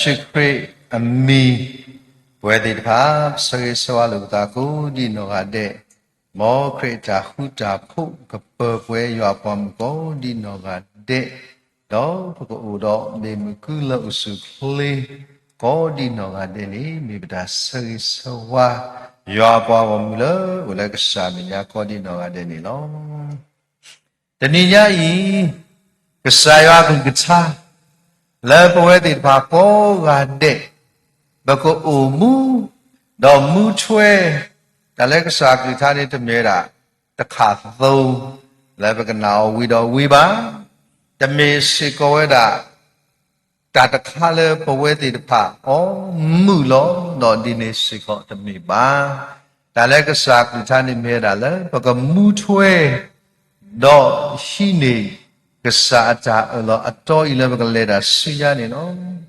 ယ့ၣ်ၡူးခရံာ်အမံၤ, ပဝဲသ့ၣ်တဖၣ် ပဆၢဂ့ၤဆၢဝါလိာ်ပသးကိးဒံးနီၢ်ဂၤဒဲး, မ်ခရံာ်အတၢ်ဃူတၢ်ဖိးကပၢၤပှဲၤယွၤအပှၤမုၣ်ကိးဒံးနီၢ်ဂၤဒဲး, ဒီးပကအိၣ်ဒီးမ့ၢ်မုၢ်ကုလၢအိၣ်ဆူၣ်အိၣ်ချ့ ကိးဒံးနီၢ်ဂၤဒဲးန့ၣ် မ့ၢ်ပတၢ်ဆၢဂ့ၤဆၢဝါ ယွၤအပှၤဂီၢ်မုၢ်လၢအိၣ်လၢကစၢ်မဲာ်ညါကိးဒံးနီၢ်ဂၤဒဲးန့ၣ်လီၤ. တနံၤညါအံၤ, ကစၢ်ယွၤအကလုၢ်ကထါ လၢပဝဲသ့ၣ်တဖၣ်ကိးဂၤဒဲး ပကအိၣ်မူ ဒီးမူထွဲ တၢ်လၢကစၢ်အကလုၢ်ကထါန့ၣ် တမ့ၢ်ဝဲဒၣ်တခါသိ လၢပကနၣ်အီၤဝံၤဒီးဝံၤဘၣ်, တမ့ၢ်စ့ၢ်ကီးဝဲဒၣ် တၢ်တခါလၢပဝဲသ့ၣ်တဖၣ်အီမုာ်လီၤ. ဒီးဒ်န့ၣ်စ့ၢ်ကီးတမ့ၢ်ဘၣ်. တၢ်လၢကစၢ်အကလုၢ်ကထါန့ၣ်မ့ၢ်ဝဲဒၣ်လၢ ပကမူထွဲ ဒီးဟံးန့ၢ်ကစၢ်အတၢ်အၢၣ်လီၤအတီအံၤလၢပကလဲၤတၢ်ဆူညါန့ၣ်လီၤ.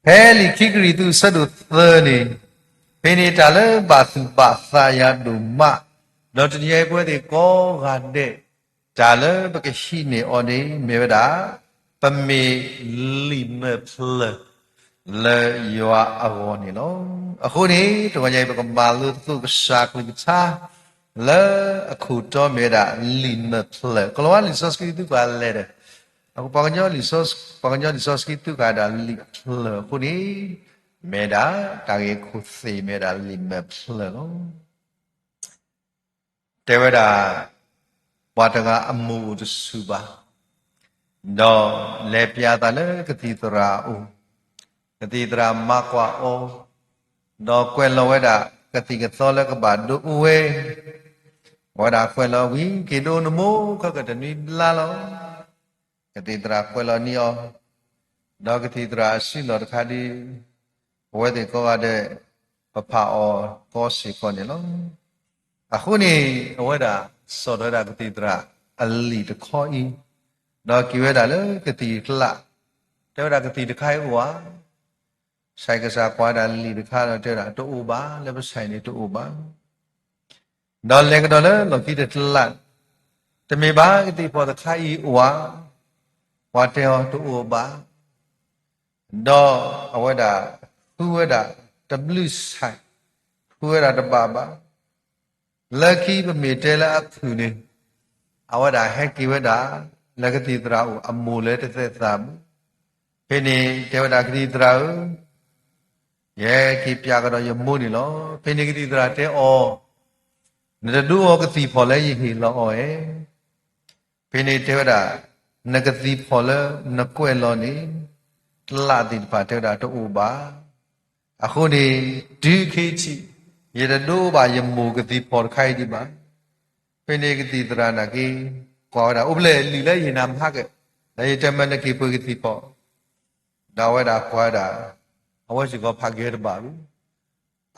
ဖဲလံာ်ခံကရံၣ်သူးအဆၢဒိၣ်သၢန့ၣ်, ဖဲန့ၣ်တၢ်လၢဘၣ်သူၣ်ဘၣ်သးယၤဒိၣ်မး, ဒီးတနံၤအံၤပဝဲသ့ၣ်ကိးဂၤဒဲး တၢ်လၢပကဟံးန့ၢ်အီၤန့ၣ် မ့ၢ်ဝဲဒၣ် ပမ့ၢ်လံာ်မဲာ်ဖျၢၣ် လၢယွၤအဂီၢ်န့ၣ်လီၤ. အဃိန့ၣ် တဂီၤညါအံၤ ပကမၤလိသကိးကစၢ်အကလုၢ်ကထါ လၢအခိၣ်တီမ့ၢ်ဝဲဒၣ်လံာ်မဲာ်ဖျၢၣ်, ကလီၤဝါလံာ်စီဆှံသူဃာ်လဲၣ်ဒီး, ပှၤကညီလံာ်စီဆှံ, ပှၤကညီလံာ်စီဆှံသူဃာ်ဒၣ်လံာ်အဖျၢၣ်အဃိန့ၣ်, မ့ၢ်ဒၣ်တၢ်ဂ့ၢ်ခိၣ်သ့ၣ်မ့ၢ်ဝဲဒၣ်လံာ်မဲာ်ဖျၢၣ်လီၤ. တဲဝဲဒၣ်, ပှၤတဂၤအမိၢ်အိၣ်တဆူၣ်ဘၣ်, ဒီးလဲၤပျးအသးလၢကသံၣ်သရၣ်အအိၣ်, ကသံၣ်သရၣ်မၤကွၢ်အီၤ, ဒီးကွဲးလီၤဝဲဒၣ် ကသံၣ်ကသီလၢကဘၣ်ဒိအိၣ်ဝဲ, အဝဲဒၣ်ကွဲးလီၤဝံၤ က့ၤဒိနမိၢ်ခီကတနွံဘျါလီၤ. ကသံၣ်သရၣ်ကွဲးလီၤန့ၢ်အီၤ, ဒီးကသံၣ်သရၣ်အစုလီၢ်တခါဒီး ပဝဲသ့ၣ်ကိးဂၤဒဲး ပဖးအီၤကီစ့ၢ်ကီးန့ၣ်လီၤ. အဃိန့ၣ် အဝဲဒၣ်စိာ်ထီၣ်ဝဲဒၣ်ကသံၣ်သရၣ်အလံာ်တခီအံၤ, ဒီးက့ၤဝဲဒၣ်လၢကသံၣ်အကျး, တဲဝဲဒၣ်ကသံၣ်တခါအံၤအိၣ်ဧါ. ဆဲးကစၢ်ကွၢ်ဝဲဒၣ်လံာ်တခါဒီးတဲဝဲဒၣ်တအိၣ်ဘၣ်, လၢပဆဲးန့ၣ်တအိၣ်ဘၣ်. ဒီးလဲၤကဒီးလၢလီၢ်ခံတကျး, တမ့ၢ်ဘၣ်ကသံၣ်ဖီၣ်တခါအံၤအိၣ်ဧါ, ပှၤတဲအီၤတအိၣ်ဘၣ်. ဒီးအဝဲဒၣ်ဃုဝဲဒၣ်တဘျုးဆဲး, ဃုဝဲဒၣ်တဘၣ်ဘၣ်. လၢခံပမ့ၢ်တဲလၢအဖုၣ်န့ၣ်, အဝဲဒၣ်ဟဲက့ၤဝဲဒၣ် လၢကသံၣ်သရၣ်အအိၣ်အမိၢ်လၢတသဲးသးဘၣ်. ဖဲန့ၣ်တဲဝဲဒၣ်ကသံၣ်သရၣ်ဧၢ, ယဟဲက့ၤပျးကဒီးယမိၢ်န့ၣ်လီၤ. ဖဲန့ၣ်ကသံၣ်သရၣ်တဲအီၤ, နတဒိအီၤကသံၣ်ဖီၣ်လၢယဟ့ၣ်လီၤအီၤဧါ. ဖဲန့ၣ်တဲဝဲဒၣ်, နကသံၣ်ဖီၣ်လၢနကွဲးလီၤန့ၣ်, ကျးသ့ၣ်တဖၣ်တဲဝဲဒၣ်တအိၣ်ဘၣ်. အဃိန့ၣ်, တုၤခဲအံၤထံး, ယတဒိဘၣ်ယမိၢ်ကသံၣ်ဖီၣ်တခါအံၤဒံးဘၣ်. ဖဲန့ၣ်ကသံၣ်သရၣ်နာ်က့ၤ, ကွၢ်ဝဲဒၣ် အိၣ်ဖျဲၣ်လံာ်လၢယဟ့ၣ်နၤမဟါကဲ, ဒီးယတဲမၢနက့ၤပှ့ၤကသံၣ်ဖီၣ်, ဒီးအဝဲဒၣ်ကွၢ်ဝဲဒၣ်, အဝဲစ့ၢ်ကီးဖးက့ၤတဘၣ်ဘၣ်.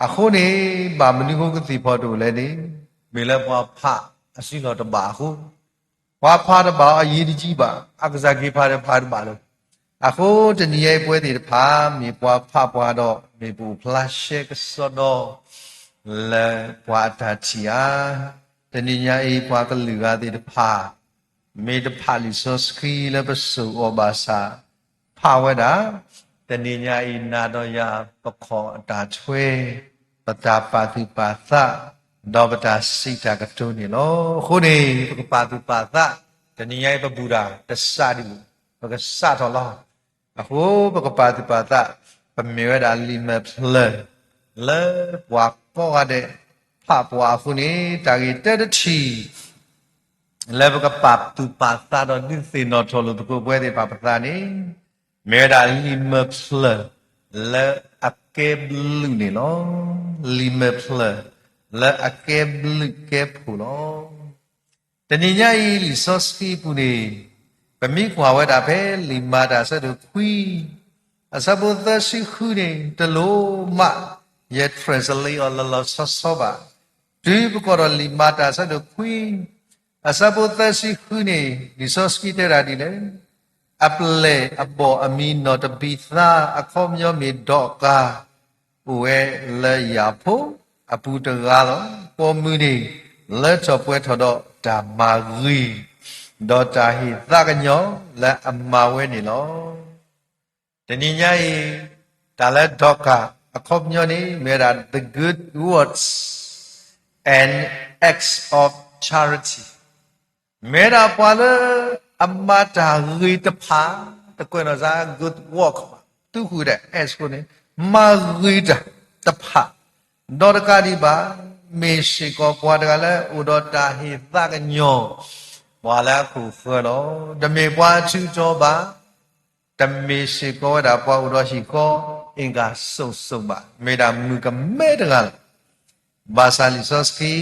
အဃိန့ၣ်, ဘၣ်မနုၤဃိကသံၣ်ဖီၣ်တအိၣ်လဲၣ်န့ၣ်, မ့ၢ်လၢပှၤဖးအစုလီၢ်တဘၣ်အဃိ, ပှၤဖးတဘၣ်အံၤအရေးတကြီးဘၣ်, အကစၢ်က့ၤဖးဒီးဖးတဘၣ်လၢၤ. အဃိတနံၤအံၤပဝဲသ့ၣ်တဖၣ် မ့ၢ်ပှၤဖးပှၤဒီး မ့ၢ်ပအိၣ်ဖျါရှဲကစီဒီ လၢပှၤအတၢ်ထံၣ်ဧါ. တနံၤညါအံၤပှၤကလုာ်ဂၤသ့ၣ်တဖၣ် မ့ၢ်တဖးလံာ်စီဆှံလၢပစိာ်အီၤဘၣ်ဆၣ်, ဖးဝဲဒၣ်, တနံၤညါအံၤနၤဒီးယၤပခီၣ်အတၢ်ထွဲ, ပတၢ်ပာ်သူၣ်ပာ်သး, ဒီးပတၢ်စံးတၢ်ကတိၤန့ၣ်လီၤ. အဃိန့ၣ် ပကပာ်သူၣ်ပာ်သး, တနံၤညါအံၤပဘူၣ်တၢ်တစးဒံး, ပကစးထီၣ်လီၤ. အဃိပကပာ်သူၣ်ပာ်သး, ပမ့ၢ်ဝဲဒၣ်လံာ်မဲာ်ဖျၢၣ်, လၢပှၤကိးဂၤဒဲးဖးပှၤအဃိန့ၣ် တၢ်ဂ့ၢ်တၢတထံၣ် လၢပကပာ်သူၣ်ပာ်သးဒီးဒုးသ့ၣ်နီၣ်ထီၣ်လိာ်သကိးပဝဲသ့ၣ်တဖၣ်ပသးန့ၣ်, မ့ၢ်ဝဲဒၣ်လံာ်မဲာ်ဖျၢၣ်လၢအကဲဘျုးန့ၣ်လီၤ. လံာ်မဲာ်ဖျၢၣ်လၢအကဲဘျုးကဲဖှိၣ်လီၤ. တနံၤညါအံၤလံာ်စီဆှံအပူၤန့ၣ်, ပမ့ၢ်ကွၢ်ဝဲဒၣ်ဖဲလံာ်မၤတၢ်အဆၢဒိၣ်ခွံ, အဆၢဖိသၢဆံဃုန့ၣ် တလိၣ်မးယ translate အီၤလီၤလီၤဆီဆီဘၣ်. တုၤပကွၢ်ဒီးလံာ်မၤတၢ်အဆၢဒိၣ်ခွံ, အဆၢဖိသၢဆံဃုန့ၣ် လံာ်စီဆှံတဲဒၣ်ဒ်လဲၣ်, အပျဲၢ်အဘီၣ်အမံၤနီၢ်တဘံသါ အခီပညီမ့ၢ်ဒီးကၤ အိၣ်ဝဲလၢယၤဖိအပူၤတဂၤလီၤ. ပိာ်မုၣ်န့ၣ် လၢထီၣ်ပှဲၤထီၣ်ဒီးတၢ်မၤဂ့ၤ, ဒီးတၢ်ဟ့ၣ်သးကညီၤလၢအမၤဝဲန့ၣ်လီၤ. တနံၤညါအံၤ, တၢ်လၢ Dorcas အခီပညီန့ၣ် မ့ၢ်ဝဲဒၣ် the good works and acts of charity, မ့ၢ်ဝဲဒၣ်ပှၤလၢအမၤတၢ်ဂ့ၤတဖၣ်, တကွဲးနီၣ်စ့ၢ် good work ဘၣ်, သူဃုာ်ဒီး acts န့ၣ်, မၤဂ့ၤတၢ်တဖၣ်, ဒီးတကးဒံးဘၣ်, မ့ၢ်စ့ၢ်ကီးပှၤတဂၤလၢအိၣ်ဒီးတၢ်ဟ့ၣ်သးကညီၤ ပှၤလၢအခိၣ်ဃၢၤလီၤ. တမ့ၢ်ပှၤအထူးအတီၤဘၣ်, တမ့ၢ်စ့ၢ်ကီးဝဲဒၣ်ပှၤအိၣ်ဒီးဟံၣ်ဃီ အ့ၣ်ကၤစိၤစိၤဘၣ်, မ့ၢ်ဒၣ်မုၣ်ကမဲတဂၤလီၤ. ဘၣ်ဆၣ်လံာ်စီဆှံ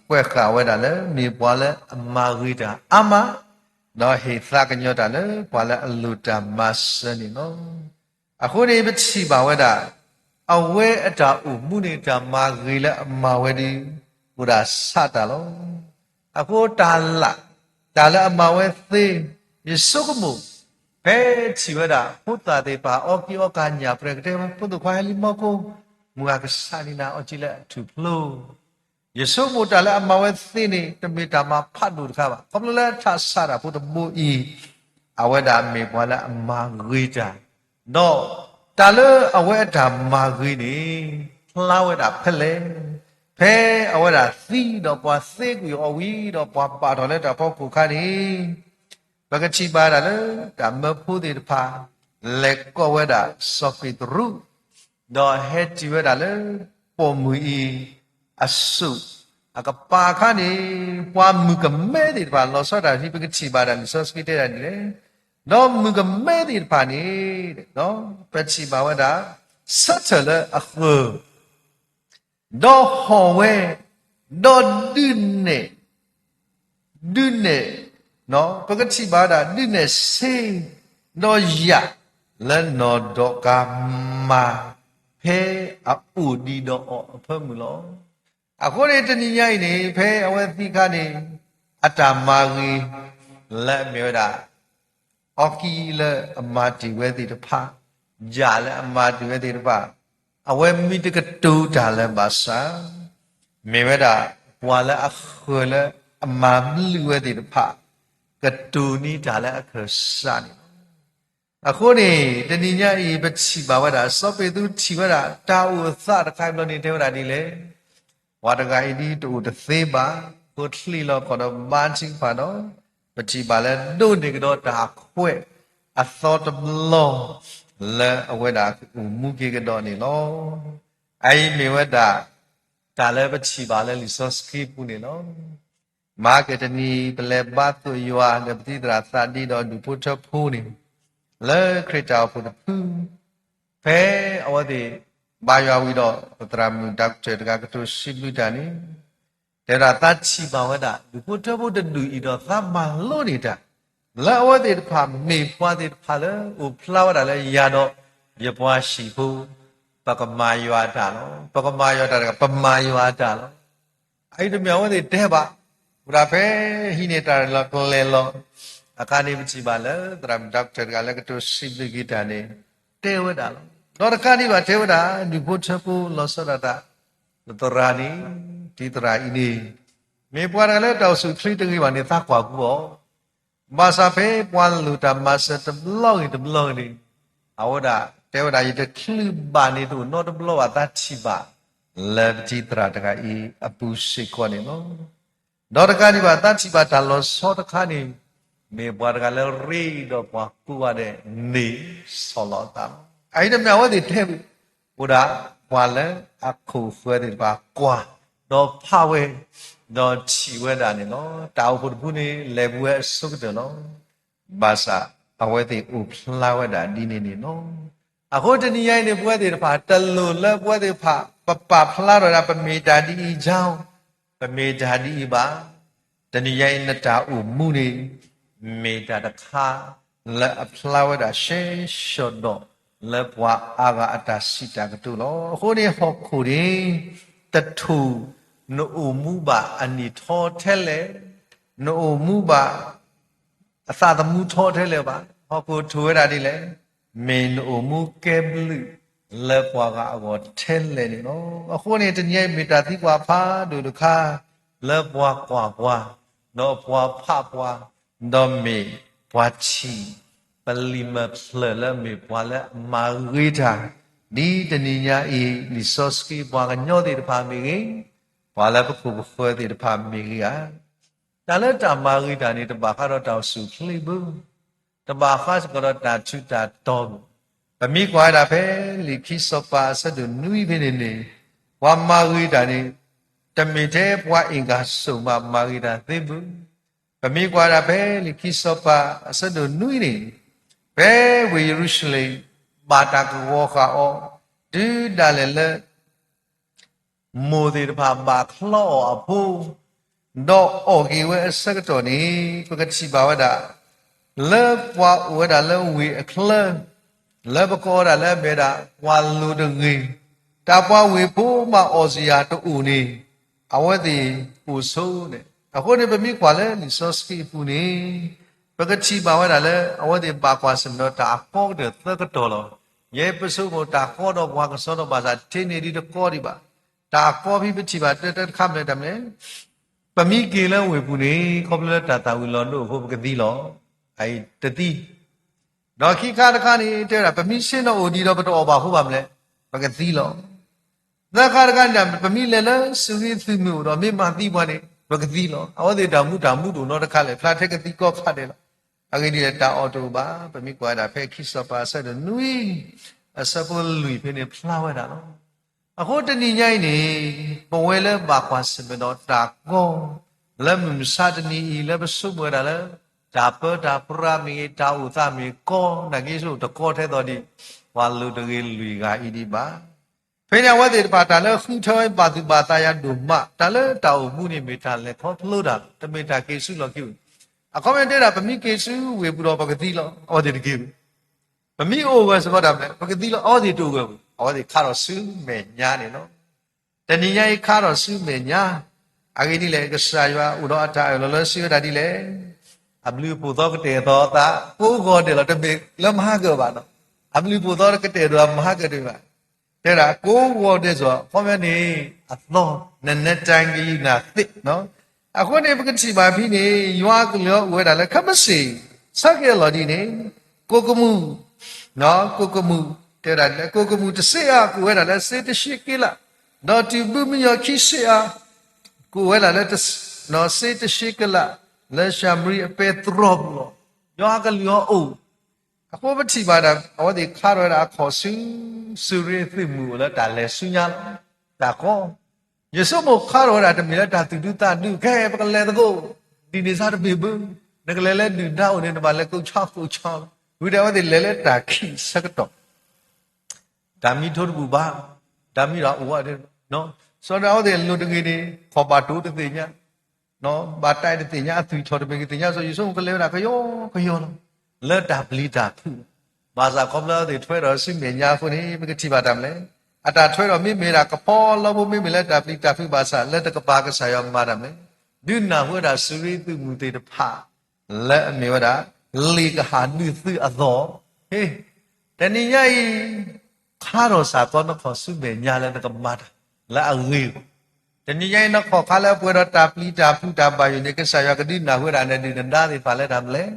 ကွဲးဃာ်ဝဲဒၣ်လၢ မ့ၢ်ပှၤလၢအမၤဂ့ၤတၢ်အါမး, ဒီးဟ့ၣ်သးကညီၤတၢ်လၢပှၤလၢအလိၣ်တၢ်မၤစၢၤန့ၣ်လီၤ. အဃိန့ၣ် ပထံၣ်ဘၣ်ဝဲဒၣ် အဝဲအတၢ်အိၣ်မူန့ၣ် တၢ်မၤဂ့ၤလၢအမၤဝဲဒီး အိၣ်ဒၣ်ဆးတၢ်လီၤ. အဃိတၢ်လၢ်, တၢ်လၢအမၤဝဲသ့, ယဆိကမိၣ် ဖဲထံၣ်ဝဲဒၣ်ဖိသၣ်သ့ၣ်တဖၣ် အီက့ၤအီကၤညၣ်ပှဲၤကတဲဝဲ ဖိသၣ်ခွါဟဲလံမီၢ်ကိၢ်, မုၢ်ဂၤကစၢ်န့ၣ်နၤအီက့ၤလၢအထူၣ်ဖျိ, ယဆိကမိၣ်တၢ်လၢအမၤဝဲသ့န့ၣ် တမ့ၢ်တၢ်မၤဖးဒိၣ်တခါဘၣ်. ခီဖျိလၢထးစးတၢ်ဖိတဘိအံၤ အဝဲဒၣ်မ့ၢ်ပှၤလၢအမၤဂ့ၤတၢ်, ဒီးတၢ်လၢအဝဲအတၢ်မၤဂ့ၤန့ၣ် ဖျါဝဲဒၣ်ဖဲလဲၣ်. ဖဲအဝဲဒၣ်သံဒီးပှၤသ့ကွံာ်အီၤဝံၤဒီး ပှၤပာ်ထီၣ်လၢတၢ်ဖီခိၣ်အခါန့ၣ် ပကထံၣ်ဘၣ်ဒၣ်လၢ တၢ်မၢဖိသ့ၣ်တဖၣ် လဲၤကိးဝဲဒၣ်စီၤပ့းတရူး, ဒီးဟဲတုၤဝဲဒၣ်လၢပိာ်မုၣ်အံၤအစိၣ်, အကပၤအခါန့ၣ် ပှၤမုၣ်ကမဲသ့ၣ်တဖၣ် လီၤဆီဒၣ်တၢ် ပကထံၣ်ဘၣ်ဒၣ်လံာ်စီဆှံတဲဒၣ်ဒ်လဲၣ်, ဒီးမုၣ်ကမဲသ့ၣ်တဖၣ်န့ၣ် ပထံၣ်ဘၣ်ဝဲဒၣ် ဆၢထၢၣ်လၢအဃၢၤ ဒီးဟီၣ်ဝဲ, ဒီးဒုးနဲၣ်, ဒုးနဲၣ်, ပကထံၣ်ဘၣ်ဝဲဒၣ် ဒုးနဲၣ်ဆ့, ဒီးယၣ်လၢနီၢ်ဒီကၤမၤ ဖဲအအိၣ်ဒံးဒီးအီၤအဖၢမုၢ်လီၤ. အဃိန့ၣ် တနံၤညါအံၤန့ၣ် ဖဲအဝဲသံအခါန့ၣ် အတၢ်မၤဂ့ၤ လၢအမ့ၢ်ဝဲဒၣ် အီကံလၢအမၤတ့ၢ်ဝဲသ့ၣ်တဖၣ်, ယၣ်လၢအမၤတ့ၢ်ဝဲသ့ၣ်တဖၣ်, အဝဲမ့ၢ်တကတိၤတၢ်လၢၤဘၣ်ဆၣ်, မ့ၢ်ဝဲဒၣ်ပှၤလၢအဃၢၤလၢအမၤဘျုးဝဲသ့ၣ်တဖၣ် ကတိၤန့ၢ်တၢ်လၢအခၢၣ်စးန့ၣ်လီၤ. အဃိန့ၣ် တနံၤညါအံၤ ပထံၣ်ဘၣ်ဝဲဒၣ် စီၤပ့းတရူးထံၣ်ဝဲဒၣ် တၢ်အိၣ်အသးတခါအံၤဘျီန့ၣ် တဲဝဲဒၣ်ဒ်လဲၣ်, ပှၤတဂၤအံၤဒ်တအိၣ်တသ့ဘၣ်, ဃိချံးလီၤကီၢ်ဒီးဘါထုကဖၣ်ဒီး ပထံၣ်ဘၣ်လၢဒိးန့ၢ်ကဒီးတၢ်ခွဲးအသီတဘျီ လၢအဝဲဒၣ်ကအိၣ်မူက့ၤကဒီးန့ၣ်လီၤ. အအံၤမ့ၢ်ဝဲဒၣ် တၢ်လၢပထံၣ်ဘၣ်လၢလံာ်စီဆှံပူၤန့ၣ်လီၤ. မဟါကတနံၤ ပလဲၤဘါသိၣ်ယွၤဒီးပတံၤသရၣ်သးဒ့ဒီးဒူၣ်ဖိထၢဖိန့ၣ် လၢခရံာ်တၢ်အိၣ်ဖှိၣ်တဖု ဖဲအဝဲသ့ၣ်ဘါယွၤဝံၤဒီး ပသရၣ်မုၣ် doctor တဂၤကတိၤစံးဘျုးတၢ်န့ၣ် တဲဝဲဒၣ်သးထံၣ်ဘၣ်ဝဲဒၣ် ဒူၣ်ဖိထၢဖိတဒူၣ်အံၤဒီးသးမၤလိန့ၢ်တၢ် လၢအဝဲသ့ၣ်တဖၣ်မ့ၢ်ပှၤသ့ၣ်တဖၣ်လၢအိၣ်ဖျါဝဲဒၣ်လၢယၤဒီးယပှၤဟံၣ်ဖိ ပကမၤယွၤအတၢ်လီၤ. ပကမၤယွၤတၢ်တဂၤ ပမၤယွၤအတၢ်လီၤ. အအံၤတမ့ၢ်အဝဲသ့ၣ်တဲဘၣ်, ဝဲဒၣ်ဖဲဟံးန့ၢ်တၢ်လီၢ်ကျဲၤလီၤ အခါန့ၣ်ပထံၣ်ဘၣ်လၢ သရၣ်မုၣ် doctor တဂၤလၢကတိၤစံးဘျုးက့ၤတၢ်န့ၣ် တဲဝဲဒၣ်လီၤ. ဒီးတကးဒံးဘၣ်တဲဝဲဒၣ် ဒူၣ်ဖိထၢဖိလီၤဆီဒၣ်တၢ် ပသရၣ်န့ၣ် တံၤသရၣ်အံၤန့ၣ် မ့ၢ်ပှၤတဂၤလၢတၢ်အိၣ်ဆူၣ်အိၣ်ချ့တဂ့ၤဘၣ်န့ၣ် သးကွၢ်ပူၤအီၤ ဘၣ်ဆၣ်ဖဲပှၤလိၣ်တၢ်မၤစၢၤတဘျီဂ့ၤတဘျီဂ့ၤန့ၣ် အဝဲဒၣ်တဲဝဲဒၣ် ယတချုးဘၣ်န့ၣ်တအိၣ်နီတဘျီဘၣ် သးထံၣ်ဘၣ်လၢပတံၤသရၣ်တဂၤအံၤအပူၤစ့ၢ်ကီးန့ၣ်လီၤ. ဒီးတကးဒံးဘၣ် သးထံၣ်ဘၣ်တၢ်လီၤဆီတခါန့ၣ် မ့ၢ်ပှၤတဂၤလၢရ့ဒီးပှၤကိးဂၤဒဲးန့ၣ်ဆီၣ်လီၤအသးလီၤ. အအံၤတမ့ၢ်အဝဲသ့ၣ်တဲဝဲ အိၣ်ဒၣ်ပှၤလၢအခိၣ်ဃၢၤသ့ၣ်တဖၣ်ကွၢ် ဒီးဖးဝဲ ဒီးထံၣ်ဝဲဒၣ်န့ၣ်လီၤ. တၢ်အိၣ်ဖှိၣ်တဖုန့ၣ် လဲၤဘူးဝဲအဆိကတၢၢ်လီၤ. ဘၣ်ဆၣ်အဝဲသ့ၣ်အိၣ်ဖျါဝဲဒၣ်ဒ်န့ၣ်န့ၣ်လီၤ. အဃိတနံၤညါအံၤန့ၣ် ပဝဲသ့ၣ်တဖၣ် တလိၣ်လၢပဝဲသ့ၣ်တဖၣ် ပပာ်ဖျါထီၣ်ဝဲဒၣ် ပမ့ၢ်တၢ်ဒ်အံၤ ပမ့ၢ်တၢ်ဒ်အံၤဘၣ်. တနံၤညါအံၤ နတၢ်အိၣ်မူန့ၣ် မ့ၢ်တၢ်တခါ လၢအဖျါဝဲဒၣ်ရှဲရှီၤဒီး လၢပှၤအါဂၤအတၢ်စံးတၢ်ကတိၤလီၤ. အဃိန့ၣ် ဟီၣ်ခိၣ်န့ၣ် တထိၣ်နအိၣ်မူဘၣ်အနံၣ်ထီထဲလဲၣ်, နအိၣ်မူဘၣ် အသးသမူထီထဲလဲၣ်ဘၣ်. ဟီၣ်ခိၣ်ထိၣ်ဝဲဒၣ်ဒ်လဲၣ်, မ့ၢ်နအိၣ်မူကဲဘျုးလၢပှၤဂၤအဂီၢ်ထဲလဲၣ်န့ၣ်လီၤ. အဃိန့ၣ် တနံၤအံၤမ့ၢ်တၢ်သံကွၢ်ဖးဒိၣ်တခါ လၢပှၤကွၢ်ပှၤ, ဒီးပှၤဖးပှၤ, ဒီးမ့ၢ်ပှၤထံၣ် ပလံာ်မဲာ်ဖျၢၣ်လၢမ့ၢ်ပှၤလၢအမၤဂ့ၤတၢ် ဒ်တနံၤညါအံၤ လံာ်စီဆှံပှၤကညီသ့ၣ်တဖၣ်မ့ၢ်ဂ့ၤ, ပှၤလၢပခိၣ်ပဃၢၤသ့ၣ်တဖၣ်မ့ၢ်ဂ့ၤဧါ, တၢ်လၢတၢ်မၤဂ့ၤတၢ်န့ၣ် တဘၣ်ဃးဒီးတၢ်အိၣ်ဆူၣ်အိၣ်ချ့ဘၣ်, တဘၣ်ဃးစ့ၢ်ကီးဒီးတၢ်ထူးတၢ်တီၤဘၣ်. ပမ့ၢ်ကွၢ်ဝဲဒၣ်ဖဲလံာ်ခံစီၤပၤအဆၢဒိၣ်နွံဖဲန့ၣ်န့ၣ်, ပှၤမၤဂ့ၤတၢ်န့ၣ် တမ့ၢ်ထဲပှၤအ့ၣ်ကၣ်စိၣ်မးမၤဂ့ၤတၢ်သ့ဘၣ်. ပမ့ၢ်ကွၢ်ဒၣ်ဖဲလံာ်ခံစီၤပၤအဆၢဒိၣ်နွံန့ၣ်, ဖဲဝ့ၢ်ယရူၤၡလ့ၣ် ဘၣ်တၢ်ကဝီၤဃာ်အီၤ, တုၤဒၣ်လဲာ်လၢ မိၢ်သ့ၣ်တဖၣ်ဘၣ်ချီအီၤအဖိ, ဒီးအီၣ်က့ၤဝဲအဆၢကတီၢ်န့ၣ်, ပကထံၣ်ဘၣ်ဝဲဒၣ် လၢပှၤအိၣ်ဝဲဒၣ်လၢဝ့ၢ်အချၢ, လၢပကိးဝဲဒၣ်လၢအမ့ၢ်ဝဲဒၣ် ပှၤလိၤတဂ့ၤ, တၢ်ပှၤဝ့ၢ်ဖိမးအီၣ်စ့ၢ်ယၤတအိၣ်န့ၣ်, အဝဲသ့ၣ်အိၣ်ဆိန့ၣ်. အဃိန့ၣ် ပမ့ၢ်ကွၢ်လၢလံာ်စီဆှံအပူၤန့ၣ်, ပကထံၣ်ဘၣ်ဝဲဒၣ်လၢ အဝဲသ့ၣ်ဘၣ်ကွၢ်ဆၢၣ်မဲာ်ဒီးတၢ်အကီကတၢၢ်သၢကတီၢ်လီၤ. ယဲပဆိကမိၣ်တၢ်ကီဒီးပှၤကစီဒီဘၣ်ဆၣ် ထဲန့ၣ်ဒ်တကီဒံးဘၣ်. တၢ်ကီဖဲပထံၣ်ဘၣ်တၢ်တခါမလဲၣ်တမ့ၢ် ပမ့ၢ်က့ၤလၢဝ့ၢ်ပူၤန့ၣ် ခီဖျိလၢတၢ်သၣ်ဝံၤလီၤဒိၣ်အဃိပကသံလီၤ. အအံၤတသံ. ဒီးခံခါတခါန့ၣ် တဲဝဲဒၣ် ပမ့ၢ်ဆ့ၣ်နီၤအိၣ်ဒံးဒီးပတအီၣ်ဘၣ်အဃိဘၣ်မလဲၣ်, ပကသံလီၤ. သၢခါတခါန့ၣ် ပမ့ၢ်လဲၤလၢစရ့သုးမုၢ်အိၣ်ဒီးမ့ၢ်မၤသံပှၤန့ၣ် ပကသံလီၤ. အဝဲသ့ၣ်တၢ်မူတၢ်မူတအိၣ်နီတခါလဲၣ်, ဖျါထဲကသံကီဖးဒဲးလီၤ. အဂ့ၢ်ဒ်လဲၣ်တၢ်အီၣ်တအိၣ်ဘၣ်. ပမ့ၢ်ကွၢ်ဝဲဒၣ်ဖဲခံစီၤပၤအဆၢဒိၣ်နွံ အဆၢဖိလွံၢ်ဖဲန့ၣ်ဖျါဝဲဒၣ်လီၤ. အဃိတနံၤညါအံၤန့ၣ် ပဝဲလၢဘၣ်ကွၢ်ဆၢၣ်မဲာ်ဒီးတၢ်ကီ လၢမုၢ်မဆါတနံၤအံၤ လၢပဆိကမိၣ်ဝဲဒၣ်လၢ တၢ်ပၢတၢ်ပြးမ့ၢ်ဂ့ၤ တၢ်အိၣ်သးမ့ၢ်ကီ နာ်က့ဆိတကီထဲသိးဒံး ပှၤလိၤတဂ့ၤလွံၢ်ဂၤအံၤဒံးဘၣ်. ဖဲန့ၣ်အဝဲသ့ၣ်တဖၣ်တၢ်လၢဃုထၢဘၣ်သူၣ်ဘၣ်သးယၤဒိၣ်မး တၢ်လၢတၢ်အိၣ်မူန့ၣ်မ့ၢ်တၢ်လဲၤခီဖျိတၢ် တမ့ၢ်တၢ်က့ၤဆူလီၢ်ခံပူၤ. အခီပညီတဲဒၣ် ပမ့ၢ်က့ၤဆူဝ့ၢ်ပူၤဒီးပပကသံလီၤ, အဝဲသ့ၣ်တက့ၤဘၣ်. ပမ့ၢ်အိၣ်ဂၢၢ်စ့ၢ်ကီးတၢ်မလဲၣ်, ပကသံလီၤ, အဝဲသ့ၣ်တအိၣ်ဂၢၢ်ဘၣ်. အဝဲသ့ၣ်ခါထီၣ်ဆူမဲာ်ညါန့ၣ်လီၤ. တနံၤညါအံၤခါထီၣ်ဆူမဲာ်ညါ, အဂ့ၢ်ဒ်လဲၣ် ကစၢ်ယွၤအိၣ်ဒီးအတၢ်အၢၣ်လီၤလၢစံးဝဲဒၣ်ဒ်လဲၣ်, အဘျုးအဖှိၣ်သီကတဲာ်ကတီၤအသး ကိးဂီၤဒဲးလီၤ, တမ့ၢ်လၢမဟါကၢၤဘၣ်နီၤ, အဘျုးအဖှိၣ်သီကတဲာ်ကတီၤမဟါကၢၤတမ့ၢ်ဘၣ်. တဲဒၣ်ကိးဂီၤဒဲးစ့ၢ်ကီး အခီပညီန့ၣ် အသီ နနဲတၢ်ကယုၢ်နၢ်သ့ၣ် အဃိန့ၣ် ပကထံၣ်ဘၣ်ဖဲန့ၣ် ယွၤအကလုၢ်အီၤအိၣ်ဝဲဒၣ်လၢ ခဲမုၢ်ဆ့ၣ် ဆၢက့ၤအလီၢ်ဒ်န့ၣ် ကိၣ်ကမူၣ်, ကိၣ်ကမူၣ်, တဲဒၣ်ဒ်လဲၣ် ကိၣ်ကမူၣ်တဆ့အါ ကအိၣ်ဝဲဒၣ်လၢစ့တဆံကလး, ဒီးတုၤဘုမုယီၤခံဆ့အါ ကအိၣ်ဝဲဒၣ်လၢ စ့တဆံကလး လၢၡၤမရံအပဲတြီပူၤလီၤ. ယွၤအကလုၢ်အီၤအိၣ် အဃိပထံၣ်ဘၣ်ဒၣ် အဝဲသ့ၣ်ခါထီၣ်ဝဲဒၣ်အခီၣ်ဆူ စူၤရ့သုးမုၢ်အိၣ်လၢတၢ်လဲၤဆူညါလီၤ. တၢ်ကီ ယဆိကမိၣ်ခါထီၣ်ဝဲဒၣ်တမ့ၢ်လၢတၢ်သူၣ်ဒူသးဒူ ကဲ ပကလဲၤသကိး ဒ်န့ၣ်စါတဘ့ၣ်ဘၣ်, နကလဲၤလၢဒုၣ်ဒါအိၣ်န့ၣ် နဘၣ်လဲၤကိးဆါကိးဆါ, ဝံၤဒီးအဝဲသ့ၣ်လဲၤလၢတၢ်ခံးဆၢကတီၢ် တၢ်မံထိတဘူၣ်ဘၣ်, တၢ်မံဒီးအိၣ်ဝဲ, စီၤဒၤအဝဲသ့ၣ်အလိၤတဂ့ၤန့ၣ် ခီၣ်ဘၣ်တိၤတသ့ၣ်ညါ, ဘၣ်တၢ်တသ့ၣ်ညါ အသွံၣ်ထီၣ်တမ့ၢ်ကသ့ၣ်ညါ စီၤယိၤၡူကလဲၤဝဲဒၣ်ကယီကယီလီၤ, လၢတၢ်ပျံၤတၢ်ဖုး, ဘၣ်ဆၣ်ခီဖျိအဝဲသ့ၣ်ထွဲထီၣ်ဆူမဲာ်ညါအဃိန့ၣ် ပကထံၣ်ဘၣ်တၢ်မနုၤလဲၣ်, အတၢ်ထွဲထီၣ်မ့မ့ၢ်ဒၣ်ကဖီလီဖိ မ့မ့ၢ်လၢတၢ်ပျံၤတၢ်ဖုးဘၣ်ဆၣ် လၢတကပၤကစၢ်ယွၤမၤတၢ်မနုၤလဲၣ်, ဒုးနၢ်ဟူဝဲဒၣ်စူၤရ့သုးမုၢ်သ့ၣ်တဖၣ် လၢအမ့ၢ်ဝဲဒၣ် လ့ၣ်ကဟၣ်ဒုးသုးအသီၣ်, တနံၤညါအံၤ ခါထီၣ်စ့ၢ်ကီးနခီၣ်ဆူမဲာ်ညါလၢနကမၤတၢ်လၢအဂ့ၤအဂီၢ်, တနံၤညါအံၤနခီၣ်ခါလၢအပှဲၤဒီးတၢ်ပျံၤတၢ်ဖုးတၢ်ဘၣ်ယိၣ်န့ၣ် ကစၢ်ယွၤကဒုးနၢ်ဟူဝဲဒၣ်နဒုၣ်နဒါသ့ၣ်တဖၣ်လၢတၢ်မနုၤလဲၣ်,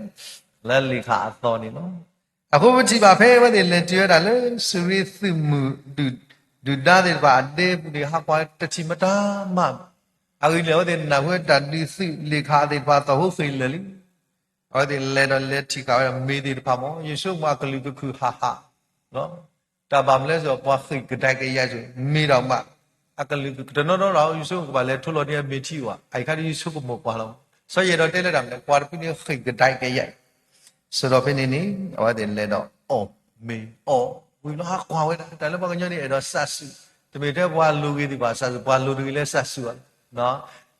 လၢလ့ၣ်ကဟၣ်အသီၣ်န့ၣ်လီၤ. အဃိပထံၣ်ဘၣ်ဖဲအဝဲသ့ၣ်လဲၤတုၤဝဲဒၣ်လၢစူၤရ့သုးမုၢ် ဒုၣ်ဒါသ့ၣ်တဖၣ်အဒဲပူၤန့ၣ် ဟးကွၢ်တထံၣ်မတၤမး, အဂ့ၢ်ဒ်လဲၣ် အဝဲသ့ၣ်နၢ်ဟူဝဲတၢ်ဒုးသုးလ့ၣ်ကဟၣ်သ့ၣ်တဖၣ်သီၣ်ဟိဃ့ၢ်လၢာ်လံ အဝဲသ့ၣ်လဲၤဒီးလဲၤထံၣ်ဃာ်ဝဲဒၣ်မ့ၢ်သ့ၣ်တဖၣ်မး ယဆိကမိၣ်အကလုၢ်ကခုၣ်ဟးဟး, တၢ်ဘၣ်မနုၤလဲၣ်စ့ၢ်ကီး ပှၤဃ့ၢ်ကဒါက့ၤယၤစ့ၢ် မ့ၢ်ဒီးမး, အကလုၢ်ကခုၣ်တနီၤနီၤဒီး ယဆိကမိၣ်ကဘၣ်လဲၤထိလီၤန့ၢ်အမ့ၢ်ထံအိၣ်ဧါ, အအံၤခါဒ်ယဆိကမိၣ်ပှၤလီၤ, စီၤယဲၢ်ဒီးတဲလၢတၢ်မနုၤလဲၣ် ပှၤတဖုန့ၣ်ဃ့ၢ်ကဒါက့ၤယၤအံၤ, စးထီၣ်ဖဲန့ၣ်န့ၣ် အဝဲသ့ၣ်လဲၤဒီးအီၣ်မ့ၤအီၣ်ဝံၤလီၤ ဟးကွၢ်ဝဲဒၣ် တၢ်လၢပှၤကညီန့ၣ်အဲၣ်ဒိးစးဆူၣ်, တမ့ၢ်ထဲပှၤလိၤဂ့ၤသ့ၣ်တဖၣ်စးဆူၣ် ပှၤလိၤတဂ့ၤလၢစးဆူၣ်ဘၣ်